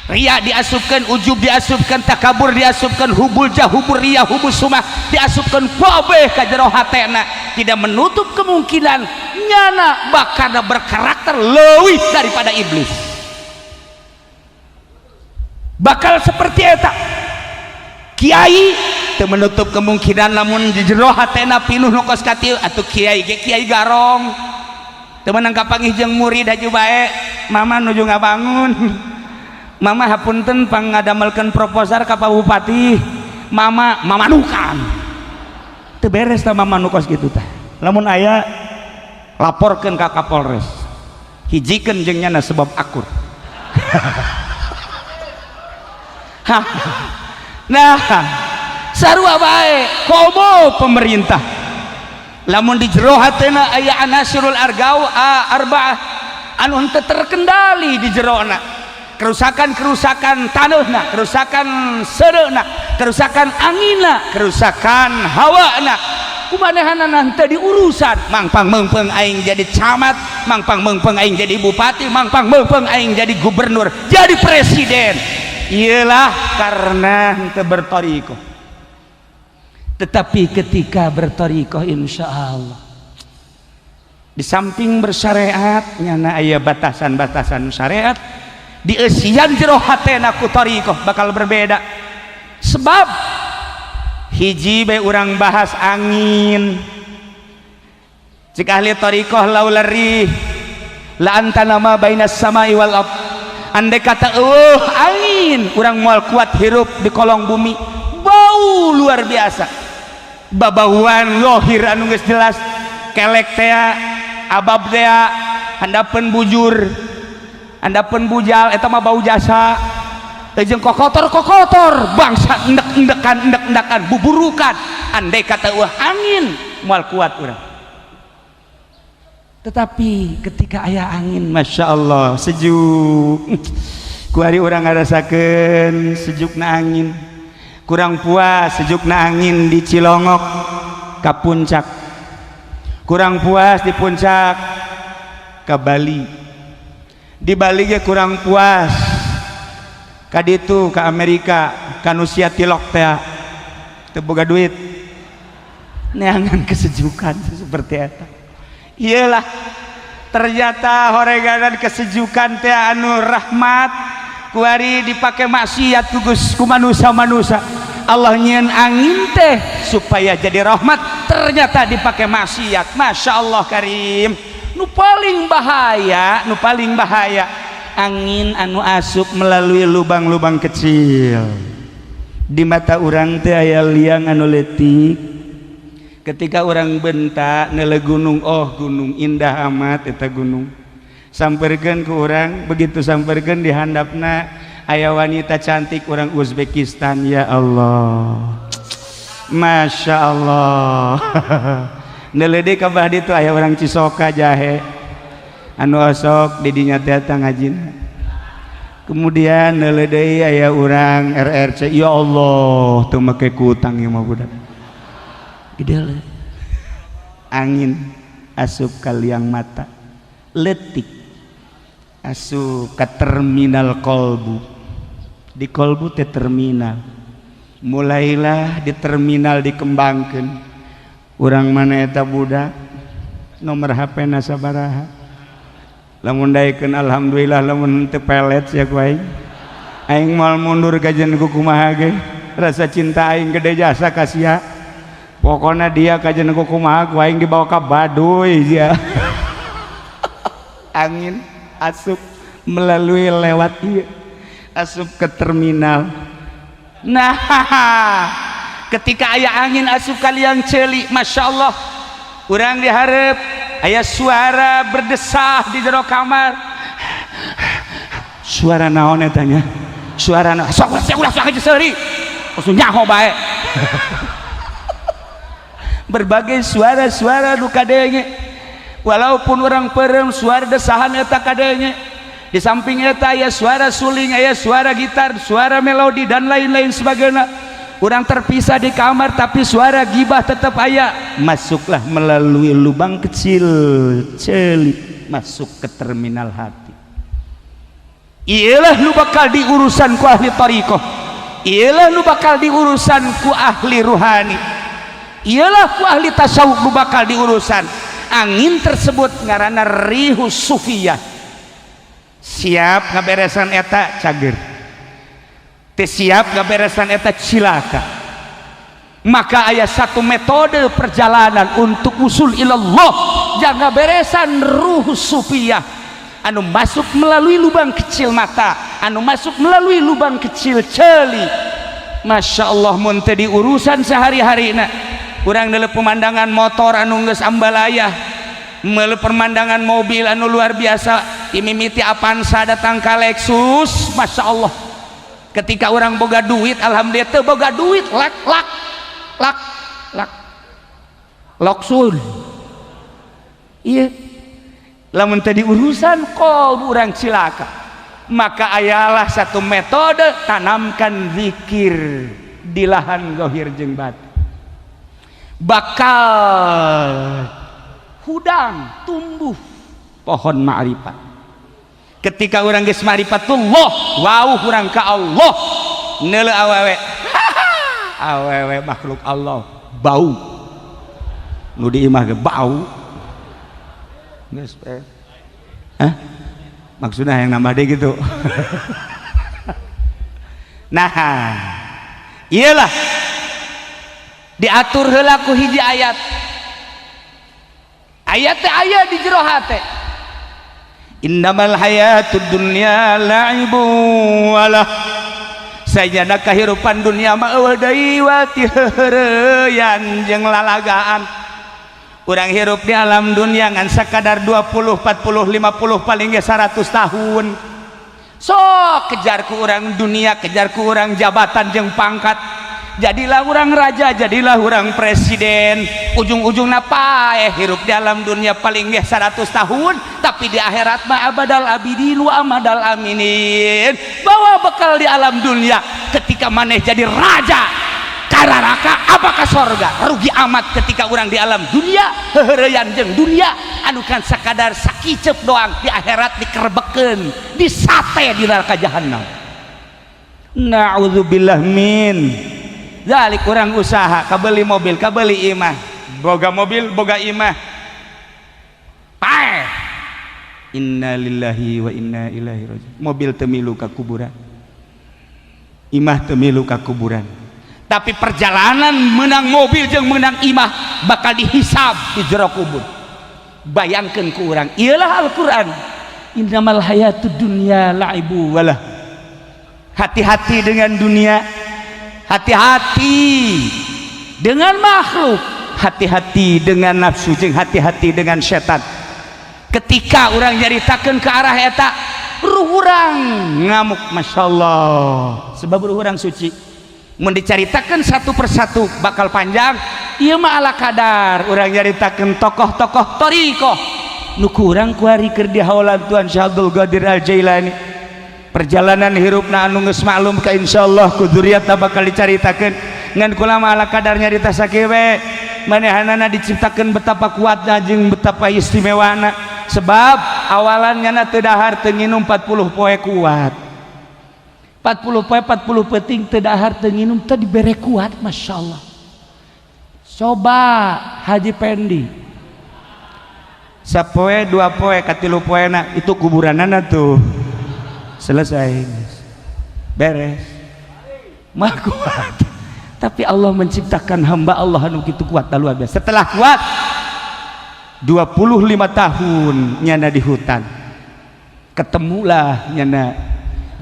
Ria diasupkan, ujub diasupkan, takabur diasupkan, hubbul jah, hubbur ria, hubbus sum'ah diasupkan kabeh ka jero hatena. Tidak menutup kemungkinan nyana bakal berkarakter leuwih daripada iblis, bakal seperti eta. Kiai teu menutup kemungkinan lamun di jero hatena pinuh nu kos kitu atuh kiai ge kiai garong, teu meunang kapanggih jeung murid. Haju bae, Mama nuju ngabangun. Mama, hapunten, pangadamelkeun proposal ka Pak Bupati. Mama mamanukan teu beres tah. Mama nu kos kitu tah, lamun aya laporkeun ka Kapolres, hijikeun jeung nyana sebab akur. Nah, sarua bae komo pemerintah, lamun di jero hatena aya anasirul argau arba'ah anu henteu terkendali di jerona, kerusakan-kerusakan tanahna, kerusakan sereuna, kerusakan anginna, kerusakan hawana, kumanehanana henteu diurusan. Mangpang meungpeung aing jadi camat, mangpang meungpeung aing jadi bupati, mangpang meungpeung aing jadi gubernur, jadi presiden. Iyalah, karena henteu bertorikoh. Tetapi ketika bertorikoh, insya Allah di samping bersyariat, nyana aya batasan-batasan syariat, dieusian jero hatena ku torikoh bakal berbeda. Sebab hiji bae, urang bahas angin. Jika ahli torikoh, laula rih la antana ma bainas samai wal ard. Andai kata eueuh angin, urang moal kuat hirup di kolong bumi. Bau luar biasa, babauan lohir anu geus jelas, kelek tea, abab tea, handapeun bujur, handapeun bujal, eta mah bau jasa. Jeung kokotor-kokotor bangsa endek-endekan, endek-endekan, buburukan. Andai kata eueuh angin, moal kuat urang. Tetapi ketika aya angin, masya Allah, sejuk. Kuari urang ngarasakeun sejukna angin. Kurang puas sejukna angin di Cilongok, ka puncak. Kurang puas di puncak, ke Bali. Di Bali ge kurang puas, ka ditu, ke Amerika, ka Nusia tilok teh, teu boga duit, neangan kesejukan seperti eta. Iyalah, ternyata horeganan kesejukan teh anu rahmat kuari dipakai maksiat ku manusia-manusia. Allah nyieun angin teh supaya jadi rahmat, ternyata dipakai maksiat. Masya Allah karim. Nu paling bahaya, nu paling bahaya angin anu asup melalui lubang-lubang kecil. Di mata urang teh aya liang anu leutik. Ketika urang bentak nele gunung, oh, gunung indah amat eta gunung, samperkeun ku urang. Begitu samperkeun, di handapna aya wanita cantik orang Uzbekistan. Ya Allah, Masya Allah. Nele deui ka belah ditu aya orang Cisoka jahe anu osok di dinya teh ngajina. Kemudian nele deui aya urang RRC. Ya Allah, teu make kutang ieu mah budak gede. Angin asup ka liang mata letik, asup ke terminal kolbu. Di kolbu teh terminal. Mulailah di terminal dikembangkan. Urang mana eta budak, nomor HP na sabaraha? Lamun daekeun, alhamdulillah. Lamun teu, pelet sia ku aing. Aing moal mundur kajen ku kumaha ge. Rasa cinta aing gede jasa ka sia. Pokoknya dia kajen ku kumaha ku aing dibawa ka Baduy sia. Angin asup melalui lewat ieu, asup ke terminal. Nah, ketika aya angin asup ka liang ceuli, Masya Allah, urang diharap aya suara berdesah di jero kamar. Suara naon etanya? Suarana sok ulah, ulah sok aja seuri, langsung nyaho bae. Berbagai suara-suara nu kadenge, walaupun orang perem, suara desahan eta kadenge. Di samping eta aya suara suling, aya suara gitar, suara melodi, dan lain-lain sebagainya. Orang terpisah di kamar, tapi suara gibah tetap aya. Masuklah melalui lubang kecil celik, masuk ke terminal hati. Iyalah nu bakal diurusan ku ahli thariqah, iyalah nu bakal diurusan ku ahli ruhani, iyalah ku ahli tasawuf nu bakal diurusan. Angin tersebut ngaranna rihus sufiyah. Siap ngaberesan eta, cager. Teu siap ngaberesan eta, cilaka. Maka aya satu metode perjalanan untuk usul ilallah, jangan beresan ruh sufiyah anu masuk melalui lubang kecil mata, anu masuk melalui lubang kecil celi. Masya Allah, mun teu diurusan sehari-hari na urang dalam pemandangan motor anu geus ambalayah, melalui pemandangan mobil anu luar biasa, imimiti Avanza datang ka Lexus. Masya Allah, ketika orang boga duit, alhamdulillah. Teu boga duit, lak lak lak lak loksul. Iya, lamun tadi urusan kolbu urang, cilaka. Maka ayalah satu metode, tanamkan zikir di lahan gohir jeung batin, bakal hudang tumbuh pohon ma'rifat. Ketika orang geus ma'rifatullah, wow, urang ka Allah, neuleu awewe, awewe makhluk Allah bau, nu di imah ge bau geus. Hah? Maksudnya yang nambah deh gitu. Nah, iyalah diatur heula ku hiji ayat. Ayat teh aya di jero hate, innamal hayatud dunya la'ibu walah, sajana kahirupan dunia mah eueuh deui wa ti heureyan jeung lalagaan. Urang hirup di alam dunia ngan sakadar 20, 40, 50, paling ge 100 tahun. Sok kejar ku urang dunia, kejar ku urang jabatan jeung pangkat, jadilah orang raja, jadilah orang presiden, ujung-ujungna paeh. Hirup di alam dunia paling ge 100 tahun, tapi di akhirat mah abadal abidin wa amadal aminin. Bawa bekal di alam dunia, ketika maneh jadi raja ka neraka apa ka sorga, rugi amat. Ketika orang di alam dunia heureuyan jeung dunia anu kan sakadar sakicep doang, di akhirat dikerebekeun, disate di neraka jahanam. Na'udzubillah min zalik. Urang usaha kabeli mobil, kabeli imah, boga mobil, boga imah, paeh. Innalillahi wa inna ilaihi rajiun. Mobil teu milu ka kuburan, imah teu milu ka kuburan, tapi perjalanan menang mobil jeung menang imah bakal dihisab di jero kubur. Bayangkan ku urang, iyalah Al-Quran, innamal hayatud dunya la'ibu walah. Hati-hati dengan dunia, hati-hati dengan makhluk, hati-hati dengan nafsu, jeung hati-hati dengan setan. Ketika orang nyaritakan ke arah eta, ruh urang ngamuk. Masya Allah, sebab ruh urang suci. Mun dicaritakan satu persatu bakal panjang. Ieu mah ala kadar urang nyaritakan tokoh-tokoh thoriqoh nu kurang kuari keur di haulan Tuan Syekh Abdul Qadir Al Jailani, perjalanan hirupna anu geus maklum ka insyaallah ku dzuriatna bakal dicaritakeun. Ngan kula mah ala kadar nyarita sakieu we. Manehanana diciptakeun betapa kuatna jeung betapa istimewana, sebab awalan nyana teu dahar teu nginum 40 poe kuat, 40 poe 40 peuting teu dahar teu nginum teu dibere kuat. Masya Allah. Coba Haji Pendi, sapoe dua poe katilu poena itu kuburanana tuh selesai, beres mah kuat. Tapi Allah menciptakan hamba Allah anu kitu kuat, luar biasa. Setelah kuat 25 tahun nyana di hutan, ketemulah nyana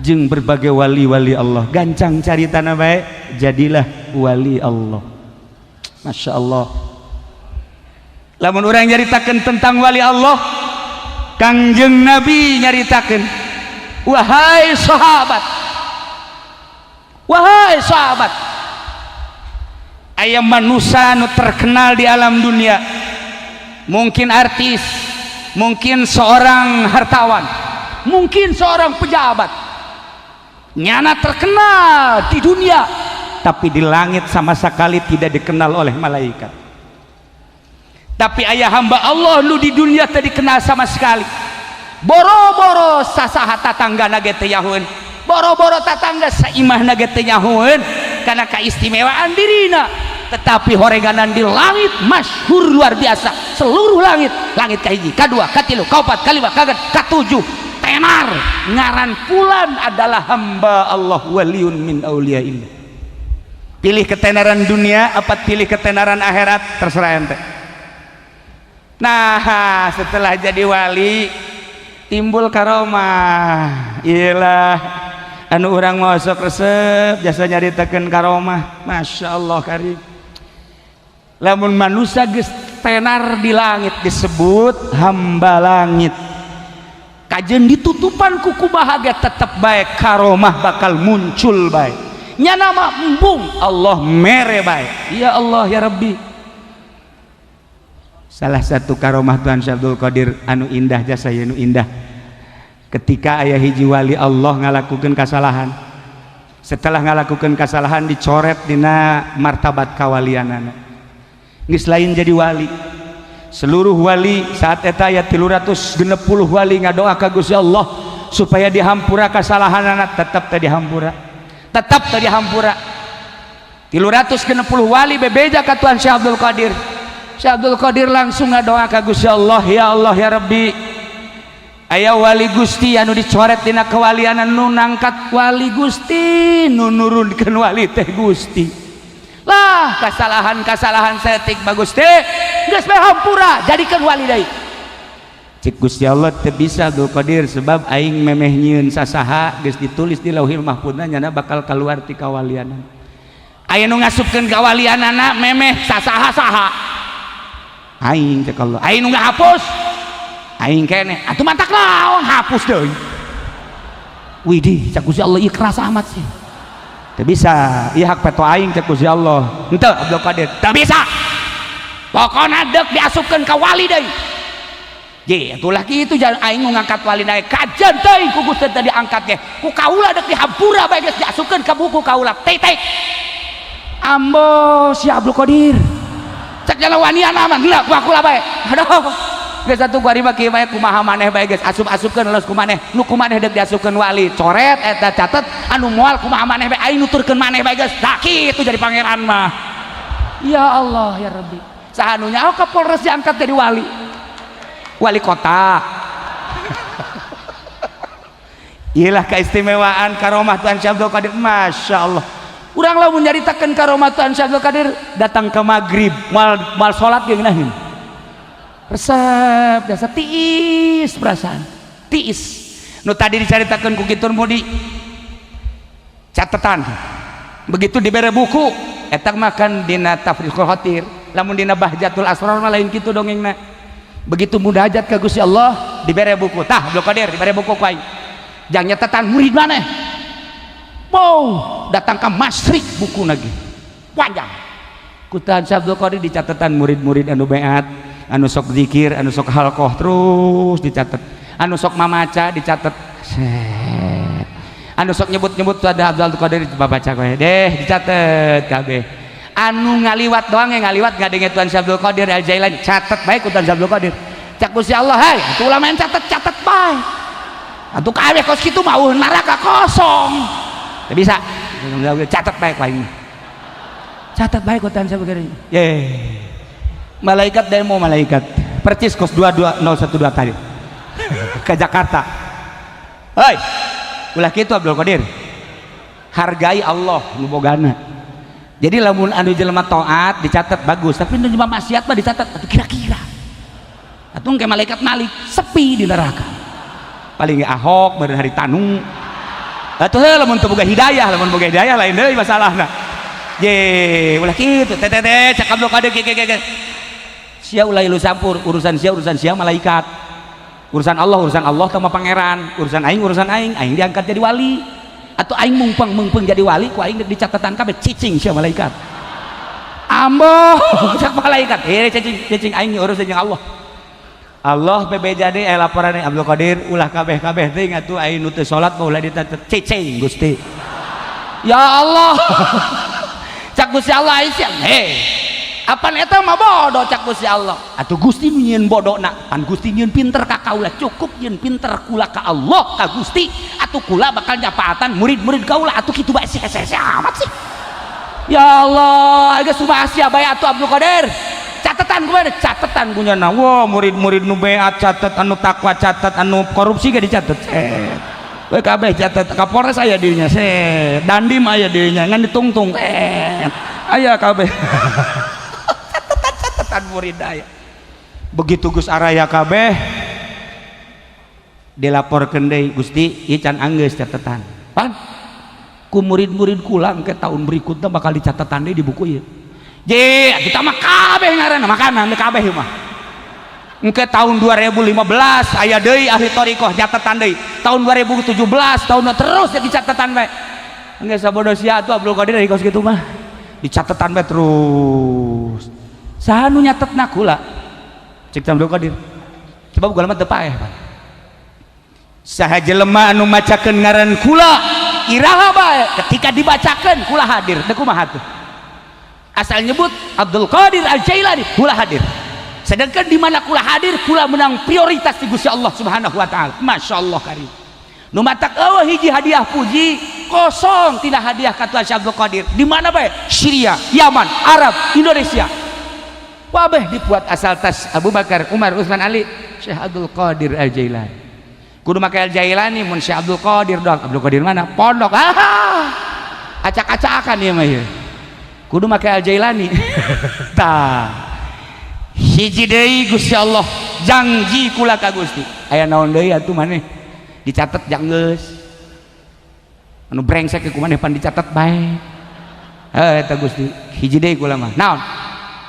jeung berbagai wali-wali Allah. Gancang cari tanah baik, jadilah wali Allah. Masya Allah, lamun orang nyaritakan tentang wali Allah, Kangjeng Nabi nyaritakan, wahai sahabat, Wahai sahabat, aya manusia nu terkenal di alam dunia, mungkin artis, mungkin seorang hartawan, mungkin seorang pejabat, nyana terkenal di dunia, tapi di langit sama sekali tidak dikenal oleh malaikat. Tapi aya hamba Allah nu di dunia teu dikenal sama sekali, boro-boro sasaha tatangga ge teu nyahoeun, boro-boro tatangga saimahna ge teu nyahoeun karena keistimewaan dirina, tetapi horeganan di langit masyhur luar biasa. Seluruh langit, langit kahiji, kadua, katilu, kaopat, kalima, kagenep, katujuh, tenar ngaran fulan adalah hamba Allah, waliun min auliyaillah. Pilih ketenaran dunia apa pilih ketenaran akhirat, terserah ente. Nah, setelah jadi wali timbul karomah. Iyalah, anu urang mau sok resep jasa nyaritakeun karomah. Masya Allah karim, lamun manusia geus tenar di langit disebut hamba langit, kajeun ditutupan ku kumaha ge tetep bae karomah bakal muncul bae. Nyana mah embung, Allah mere bae. Ya Allah ya Rabbi. Salah satu karomah Tuhan Syekh Abdul Qadir anu indah jasa, anu indah, ketika aya hiji wali Allah ngalakukan kesalahan. Setelah ngalakukan kesalahan, dicoret dina martabat kawalianana, geus lain jadi wali. Seluruh wali saat eta aya 360 wali ngadoa ka Gusti Allah supaya dihampura kesalahanana, tetap teu dihampura, tetap teu dihampura. 360 wali bebeja ka Tuhan Syekh Abdul Qadir. Syekh Abdul Qadir langsung ngadoa ka Gusti Allah, "Ya Allah ya Rabbi, aya wali Gusti anu dicoret dina kewalian, nu nangkat wali Gusti, nu nurunkeun wali teh Gusti. Lah, kesalahan-kesalahan saeutik bagus teh geus bae hampura, jadikeun wali deui." Cik Gusti Allah, "Teu bisa, Abdul Qadir, sebab aing memeh nyieun sasaha geus ditulis di Lauhil Mahfudna nyana bakal keluar ti kawalianan." Aya nu ngasupkeun kawalianana memeh sasaha saha? "Aing," cek Allah. Aya nu ngahapus? "Aing keneh." Atuh mantak lawan hapus deui? Widih, cek Gusti Allah, ieu keras amat sih. "Teu bisa, ieu hak peto aing," cek Gusti Allah. "Henteu, Abdul Qadir, teu bisa, pokona deuk diasupkeun ka wali deui." Je, atulah kitu jangan aing nu ngangkat wali naik kajen teuing ku Gusti tadi diangkat ge ku kaula deuk dihampura bae, geus diasupkeun ka buku kaula titik. Ambo si Abdul Qadir, cek jalan wanian aman lah ku aku lah bae. Aduh, geus atuh kuari mah kieu bae, kumaha maneh bae geus asup-asupkeun los ku maneh. Nu ku maneh deuk diasupkeun wali coret eta, catet. Anu moal kumaha maneh bae, aing nuturkeun maneh bae geus. Tah, kitu jadi pangeran mah. Ya Allah ya Rabbi, saha nu nyaho Kapolres diangkat jadi wali, wali kota? Iyalah keistimewaan karomah Tuhan Syekh Abdul Qadir, Masya Allah. Urang lamun nyaritakeun karomah Tuhan Syekh Abdul Qadir datang ke maghrib mal mal salat ge ngeunaheun. Resep biasa, tiis perasaan tiis. Nu tadi dicaritakeun ku kitur mudi catatan, begitu dibere buku eta makan dina Tafriqul Khatir, lamun dina Bahjatul Asrar mah lain kitu dongengna. Begitu munajat ka Gusti Allah, dibere buku. Tah, Abdul Qadir, dibere buku ku aing jang nyatetan murid maneh. Wow, datang ke masyrik buku lagi panjang ku Tuhan Syekh Abdul Qadir dicatetan murid-murid anu beat, anu sok zikir, anu sok halqoh, terus dicatat, anu sok mamaca dicatat. Set. Anu sok nyebut-nyebut tuh ada Abdul Qadir baca kowe deh, dicatat kabeh. Anu ngaliwat doang yang ngaliwat ngadenge Tuhan Syekh Abdul Qadir Al Jailani, catat baik ku Tuhan Syekh Abdul Qadir. Cak Gusti Allah, "Hai, atuh ulama yang catat, catat bae atuh kabeh, kos kitu mah eueuh neraka kosong." Teu bisa, catat baik lain, Catat baik ku Tuhan Syekh Abdul Qadir. Ye, malaikat demo, malaikat percis kos 22012 tadi ke Jakarta. "Hei, ulah kitu, Abdul Qadir, hargai Allah nu bogana." Jadi lamun anu jelema taat dicatat bagus, Tapi nu jelema maksiat mah dicatat atuh kira-kira atuh kayak malaikat malik sepi di neraka. Paling Ahok beureun hari tanu atuh heuh, lamun teu boga hidayah. Lamun boga hidayah lain deui masalahna. Ye, ulah kitu teh teh teh, cak Abdul Qadir kieu kieu. Sia ulah ilu campur urusan sia, urusan sia malaikat. Urusan Allah urusan Allah sama pangeran, urusan aing urusan aing. Aing diangkat jadi wali. Atau aing mungpeng mungpeng jadi wali, ku aing dicatatan kabeh, cicing sia malaikat. Ambo, cak malaikat, eh, cicing cicing, aing urus jeung Allah. Allah bebeja deui, eh, laporan Abdul Qadir ulah kabeh kabeh teh atuh, aing nu teu salat mah ulah dicatet. Cicing Gusti. Ya Allah, cak Gusti Allah, aing sia, heh, apan eta mah bodoh? Cak Gusti Allah, atuh Gusti nu nyieun bodona, pan Gusti nyieun pinter ka kaula. Cukup nyieun pinter kula ka Allah, ka Gusti, atuh kula bakal nyapaatan murid-murid kaula. Atuh kitu bae sih, hese amat sih. Ya Allah, geus sia bae atuh Abdul Qadir. Catatan kumaha? Catatan punya. Wah, murid-murid nu beat catat, anu takwa catat, anu korupsi gak dicatat. Set. We kabeh catat. Kapolres aya dirinya, set. Dandim aya dirinya, ngan ditungtung. Set. Aya kabeh. Catatan-catatan murid aya. Begitu Gus araya kabeh, dilaporkeun deui, Gusti, ieu can anggeus catatan. Pan ku murid-murid kula ke tahun berikutnya bakal dicatatan deui di buku ieu. Je, kita mah kabeh ngaranna makanan kabeh mah. Engke tahun 2015 aya deui ahli thariqah, catatan deui. Tahun 2017, tahun terus jadi catatan bae. Engke sabodo sia atuh Abdul Qadir dari kos kitu mah. Dicatetan bae terus. Saha nu nyatetna? Kula. Cek Abdul Qadir. Coba kula mah teu paeh, Pak. Saha jelema anu macakeun ngaran kula iraha bae, ketika dibacakeun kula hadir. Deuk kumaha tuh? Asal nyebut Abdul Qadir Al Jailani, kula hadir. Sedangkan di mana kula hadir, kula menang prioritas di Gusti Allah Subhanahu wa taala. Masya Allah karim. Nu matak eueuh hiji hadiah puji kosong tina hadiah ka Tuhan Syekh Abdul Qadir. Di mana bae? Syria, Yaman, Arab, Indonesia. Wabeh dibuat asal tas Abu Bakar, Umar, Utsman, Ali, Syekh Abdul Qadir Al Jailani. Kudu make Al Jailani, mun Syekh Abdul Qadir doang. Abdul Qadir mana? Pondok. Ah. Acak-acakan ieu mah ieu. Kudu make Al Jailani. Tah. Hiji deui, Gusti Allah, janji kula ka Gusti. Aya naon deui atuh maneh? Dicatet jang geus. Anu brengsek ku maneh pan dicatet bae. Heuh, eta Gusti, hiji deui kula mah. Naon?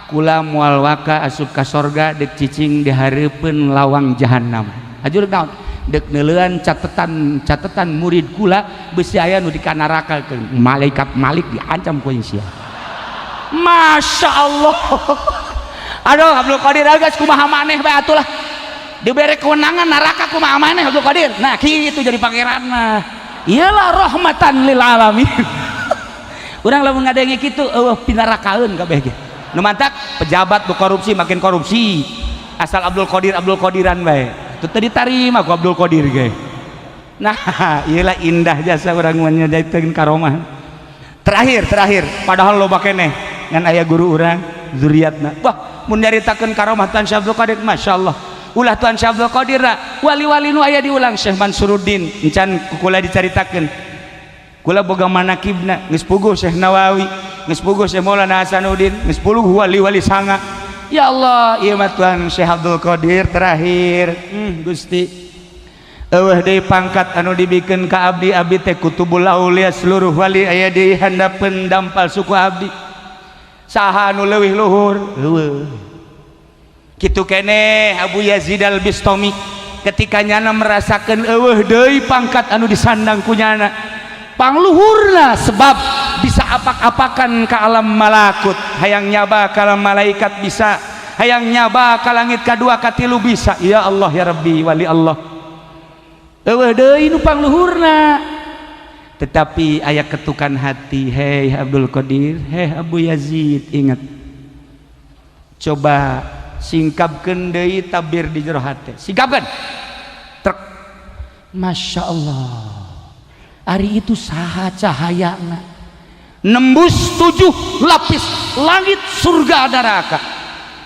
Kula moal waka asup ka sorga dek cicing di hareupeun lawang jahanam. Hatur naon? Dek neuleuan catetan catetan murid kula, besi aya nu dikanaraka, malaikat Malik diancam ku sia. Masya Allah. Aduh, Abdul Qadir, geus kumaha maneh bae atuh lah. Diberi kewenangan neraka kumaha maneh Abdul Qadir. Nah, kitu jadi pangeran mah. Iyalah, rahmatan lil alamin. Urang lamun ngadenge kitu eueuh pinarakaeun kabeh ge. Nu mantak pejabat nu korupsi makin korupsi. Asal Abdul Qadir Abdul Qadiran bae. Itu teu ditarima ku Abdul Qadir ge. Nah, iyalah indah jasa urang menyediakeun karomah. Terakhir, terakhir, padahal loba keneh ngan aya guru urang zuriatna. Wah, mun nyaritakeun karomah Tuan Syekh Abdul Qadir, Masya Allah. Ulah Tuan Syekh Abdul Qadir, wali-wali nu aya diulang Syekh Mansuruddin encan kula dicaritakeun. Kula boga manakibna geus puguh Syekh Nawawi, geus puguh Syekh Maulana Hasanuddin, geus puguh wali-wali sanga. Ya Allah, ieu mah Tuan Syekh Abdul Qadir terakhir. Gusti. Eueuh deui pangkat anu dibikeun ka abdi, abdi teh kutubul aulia, seluruh wali aya di handapeun dampal suku abdi. Saha anu leuwih luhur? Eueuh. Kitu keneh Abu Yazid Al Bistami ketika nyana merasakan eueuh deui pangkat anu disandang ku nyana, pangluhurna, sebab bisa apak-apakan ke alam malakut, hayang nyaba ka alam malaikat bisa, hayang nyaba ka langit kadua katilu bisa. Ya Allah ya Rabbi, wali Allah, eueuh deui nu pangluhurna. Tetapi aya ketukan hati, hei Abdul Qadir, hei Abu Yazid, ingat, coba singkapkeun deui tabir di jero hate, singkapkeun trek. Masya Allah, ari itu saha cahayana nembus 7 lapis langit, surga, neraka,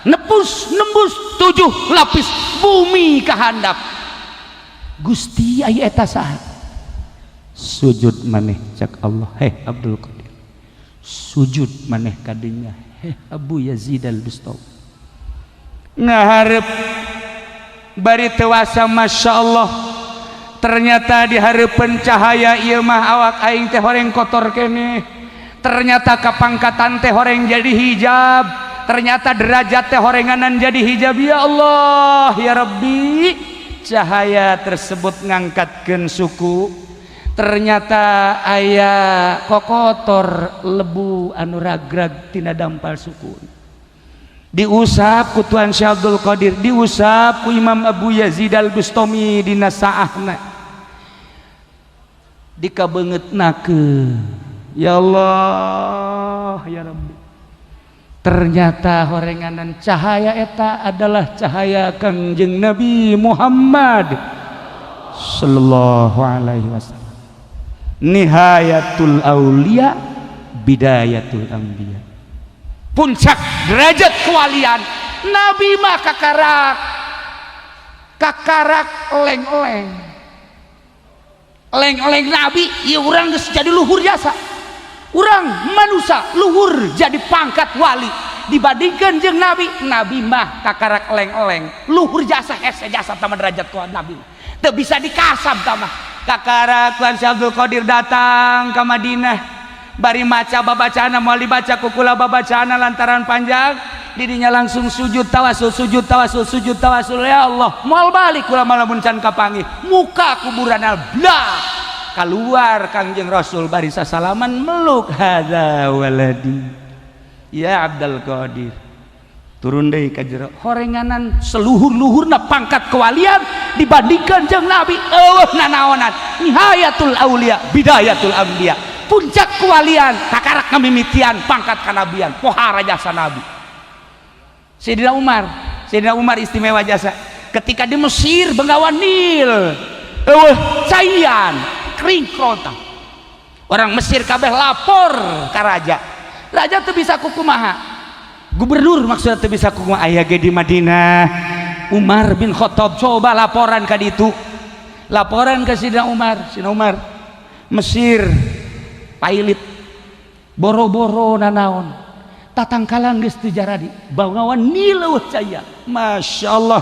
nembus nembus 7 lapis bumi ke handap. Gusti, aya eta saha? Sujud maneh, cak Allah. Heh Abdul Qadir, sujud maneh kadinya. Heh Abu Yazid Al-Bistami, ngaharep bari tewasa. Masya Allah, ternyata di hareupeun cahaya ieu mah awak aing teh horeng kotor keneh. Ternyata kapangkatan teh horeng jadi hijab, ternyata derajat teh horenganan jadi hijab. Ya Allah ya Rabbi, cahaya tersebut ngangkatkeun suku. Ternyata aya kokotor lebu anu ragrag tina dampal suku, diusap ku Tuan Syekh Abdul Qadir, diusap ku Imam Abu Yazid Al Bustami dina saahna, dikabeungeutnakeun. Ya Allah, ya Rabbi, ternyata horenganan cahaya eta adalah cahaya Kangjeng Nabi Muhammad sallallahu alaihi wasallam. Nihayatul aulia, bidayatul anbiya, puncak derajat kewalian. Nabi mah kakarak kakarak oleng-oleng oleng-oleng Nabi ya. Urang geus jadi luhur jasa, urang manusia luhur jadi pangkat wali dibandingkan jeung Nabi. Nabi mah kakarak oleng-oleng, luhur jasa, hese jasa tama derajat ku Nabi, teu bisa dikasab tama. Kakara Tuan Syekh Abdul Qadir datang ke Madinah, bari maca babacana, moal dibaca ku kula babacana lantaran panjang. Didinya langsung sujud tawasul, sujud tawasul, sujud tawasul. Ya Allah, moal balik kula lamun can kapanggih. Muka kuburan, blah, keluar Kangjeng Rasul, bari sasalaman, meluk. Hadza waladi ya Abdul Qadir. Turun deui ka jero, horenganan seluhur-luhurna pangkat kewalian dibandingkan jeung Nabi eueuh nanaonan. Nihayatul aulia, bidayatul anbiya, puncak kewalian kakarak ngamimitian pangkat kanabian. Pohara jasa Nabi. Sayyidina Umar, Sayyidina Umar istimewa jasa. Ketika di Mesir, Bengawan Nil eueuh caian, kering kerontang, orang Mesir kabeh lapor ka raja. Raja tuh bisa kukumaha, gubernur maksudnya tuh bisa kukumaha. Aya ge di Madinah Umar bin Khattab. Coba laporan ka ditu, laporan ke Sidina Umar. Sidina Umar, Mesir pailit, boro-boro nanaon, tatangkalan geus teu jaradi, Bengawan Nil eueuh caya. Masya Allah,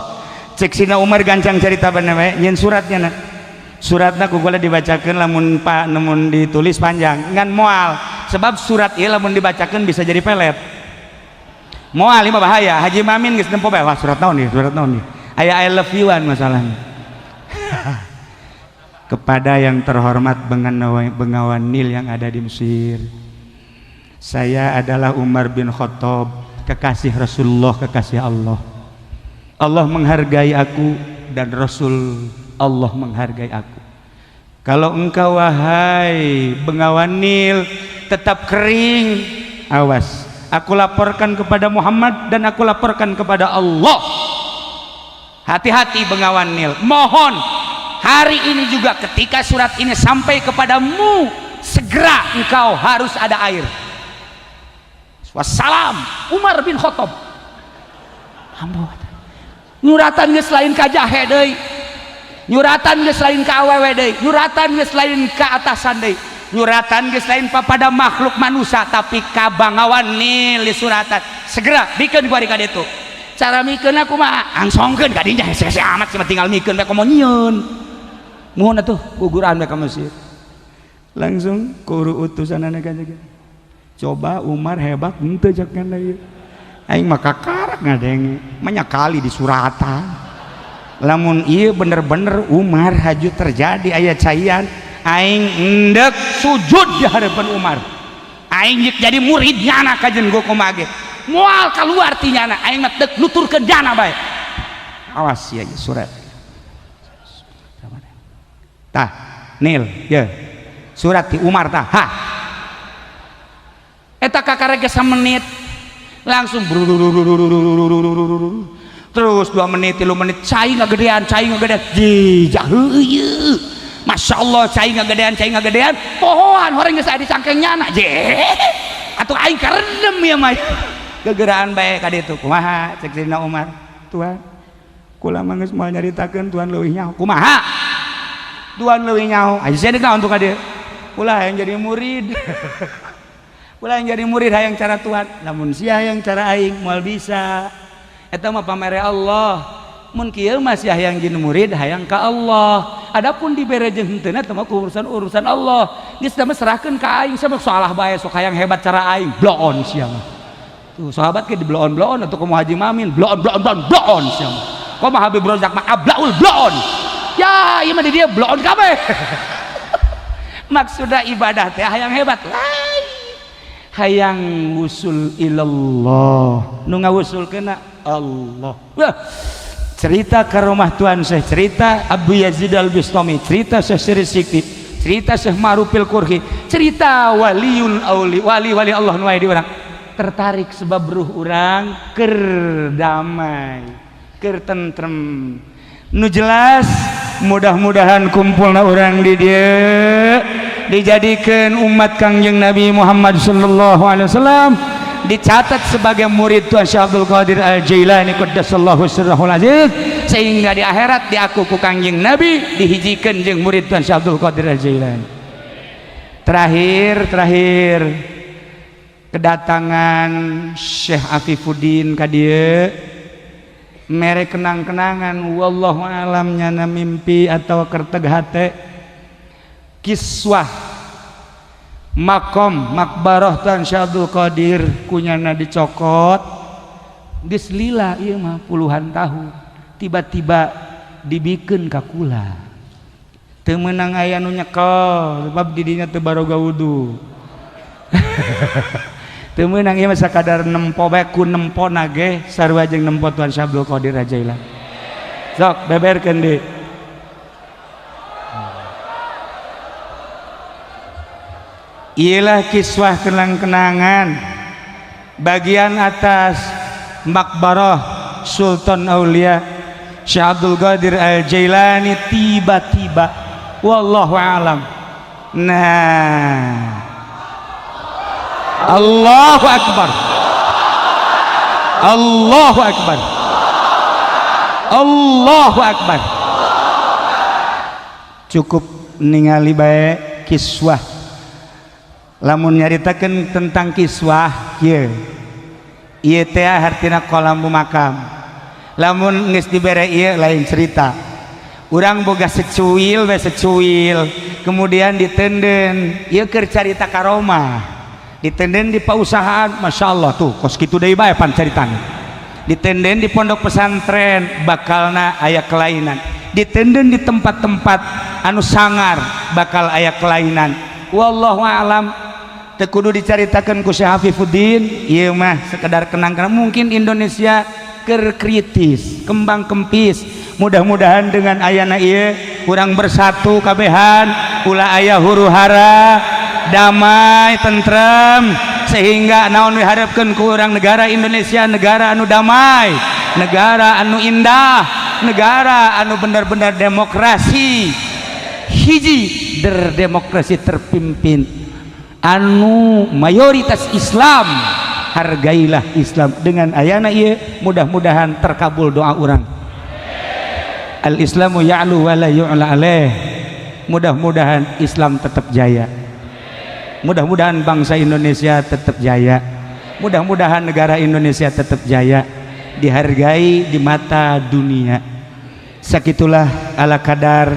cek Sidina Umar, gancang cerita bener we nyeun suratnya na. Suratna ku kula dibacakeun, lamun pak namun ditulis panjang ngan moal, sebab surat ieu lamun dibacakeun bisa jadi pelet. Moal lima bahaya. Haji Mamin geus nempo bae, wah, surat naon nih, surat naon nih, aya I love you an masalahnya. Kepada yang terhormat Bengawan, Bengawan Nil yang ada di Mesir, saya adalah Umar bin Khattab, kekasih Rasulullah, kekasih Allah. Allah menghargai aku dan Rasul Allah menghargai aku. Kalau engkau, wahai Bengawan Nil, tetap kering, awas, aku laporkan kepada Muhammad dan aku laporkan kepada Allah. Hati-hati, Bengawan Nil. Mohon hari ini juga, ketika surat ini sampai kepadamu, segera engkau harus ada air. Wassalam, Umar bin Khattab. Ambo nyuratan geus lain ka jahe deui, nyuratan geus lain ka awewe deui, nyuratan geus lain ka atasan deui, nyuratan geus lain papada makhluk manusia, tapi ka Bangawan Nil suratan. Segera bikeun ku ari ka ditu. Cara mikeun aku mah angsongkeun ka dinya, hese-hese amat sih, tinggal mikeun bae, komo nyieun. Mohon atuh guguran bae ka Mesir. Langsung kuru utusanana ka. Coba Umar hebat henteu cek ieu? Aing mah kakarak ngadenge banyak kali di suratan. Lamun ieu bener-bener Umar haju terjadi aya caian, aing endek sujud di hadapan Umar. Aing jik jadi murid nyana kajen gua kumaha ge moal keluar ti nyana. Aing mah deuk nuturkeun jana bae. Awas ya, surat tah Nil ya, surat di Umar tah. Ha, eta kakara ge menit langsung terus 2 menit, 3 menit, cai ngagedean, cai ngagedean, jijah. Masya Allah, cai ngagedean, cai ngagedean, pohoan horeng geus aya di cangkeng nyana. Je atuh aing karendem ya mah, gegeraan bae ka ditu. Kumaha cek Sayyidina Umar? Tuhan, kula mah geus moal nyaritakeun, Tuhan leuwih nyaho. Kumaha Tuhan leuwih nyaho? Aya sia naon tuh ka dieu? Kula hayang jadi murid, kula hayang jadi murid, hayang cara Tuhan. Lamun sia hayang cara aing, moal bisa, eta mah pamere Allah. Mun kieu mah sia hayang jadi murid, hayang ka Allah. Adapun dibere jeung henteu eta mah urusan urusan Allah. Geus mah serahkeun ka aing, sama salah bae, sok hayang hebat cara aing. Bloon sia mah. Tuh sahabat ke di bloon bloon atau komo Haji Mamin bloon bloon bloon bloon sia mah. Komo Habib Rozak mah ablaul bloon. Ya, ieu mah di dia bloon kabeh. Maksudna ibadah teh hayang hebat lain, hayang wusul ilallah, nu ngawusulkeuna Allah. Wah, cerita karomah Tuan Syekh, cerita Abu Yazid Al Bustami, cerita Syekh Siri Sikti, cerita Syekh Ma'rufil Qurhi, cerita waliul auli, wali-wali Allah nu aya di urang tertarik sebab ruh urang keur damai, keur tentrem. Nu jelas mudah-mudahan kumpulna urang di dieu dijadikan umat Kangjeng Nabi Muhammad sallallahu alaihi wasallam, dicatat sebagai murid Tuhan Syekh Abdul Qadir Al Jailani qaddasallahu sirrahul aziz, sehingga di akhirat diaku ku Kangjeng Nabi dihijikeun jeung murid Tuhan Syekh Abdul Qadir Al Jailani. Terakhir, terakhir, kedatangan Syekh Afifuddin ka dieu mere kenang-kenangan, wallahu alam nyana mimpi atau kerteg hate, kiswah makom makbarah Tuan Syekh Abdul Qadir kunyana dicokot. Geus lila ieu mah puluhan tahun, tiba-tiba dibikeun ka kula. Teu meunang aya nu nyekel sebab di dinya teu baroga wudu. Teu meunang ieu mah, sakadar nempo bae. Ku nempo nage sarua jeung nempo Tuan Syekh Abdul Qadir Jailani. Sok beberkeun deui. Ialah kiswah kenang-kenangan bagian atas makbarah Sultan Aulia Syekh Abdul Qadir Al Jailani. Tiba-tiba, wallahu alam. Nah, Allahu Akbar, Allahu Akbar, Allahu Akbar. Cukup ningali bae kiswah. Lamun nyaritakeun tentang kiswah kieu, ieu teh hartina kolam makam. Lamun geus dibere ieu lain cerita. Urang boga secuil we, secuil, kemudian ditenden ieu keur carita karomah, ditenden di pausahaan, Masya Allah tuh kos kitu deui bae pan caritana. Ditenden di pondok pesantren bakalna aya kelainan, ditenden di tempat-tempat anu sangar bakal aya kelainan. Wallahu alam, teu kudu dicaritakeun ku Syekh Hafifuddin, ieu mah sekedar kenang-kenang. Mungkin Indonesia keur kritis, kembang kempis. Mudah-mudahan dengan ayana ieu urang bersatu kabehan, ulah aya huru hara, damai tentrem, sehingga naon diharapkeun ku urang, negara Indonesia negara anu damai, negara anu indah, negara anu benar-benar demokrasi, hiji der demokrasi terpimpin anu mayoritas Islam. Hargailah Islam. Dengan ayana ieu mudah-mudahan terkabul doa urang. Al Islamu ya'lu wa la yu'la alaih. Mudah-mudahan Islam tetap jaya, mudah-mudahan bangsa Indonesia tetap jaya, mudah-mudahan negara Indonesia tetap jaya, dihargai di mata dunia. Sakitulah ala kadar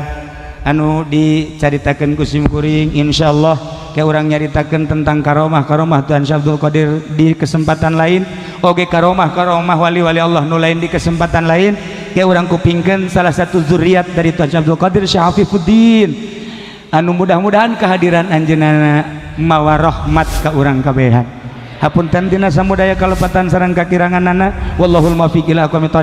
anu dicaritakeun ku sim kuring. Insyaallah kayak urang nyaritakeun tentang karomah karomah Tuhan Syekh Abdul Qadir di kesempatan lain, oge karomah karomah wali-wali Allah nu lain di kesempatan lain. Kayak urang kupingkeun salah satu zuriat dari Tuhan Syekh Abdul Qadir, Syekh Afifuddin, anu mudah-mudahan kehadiran anjeunna mawa rahmat ka urang kabehan. Hapunten tina samudaya kalepatan sareng kakiranganana. Wallahul muwaffiq ila aqwamit.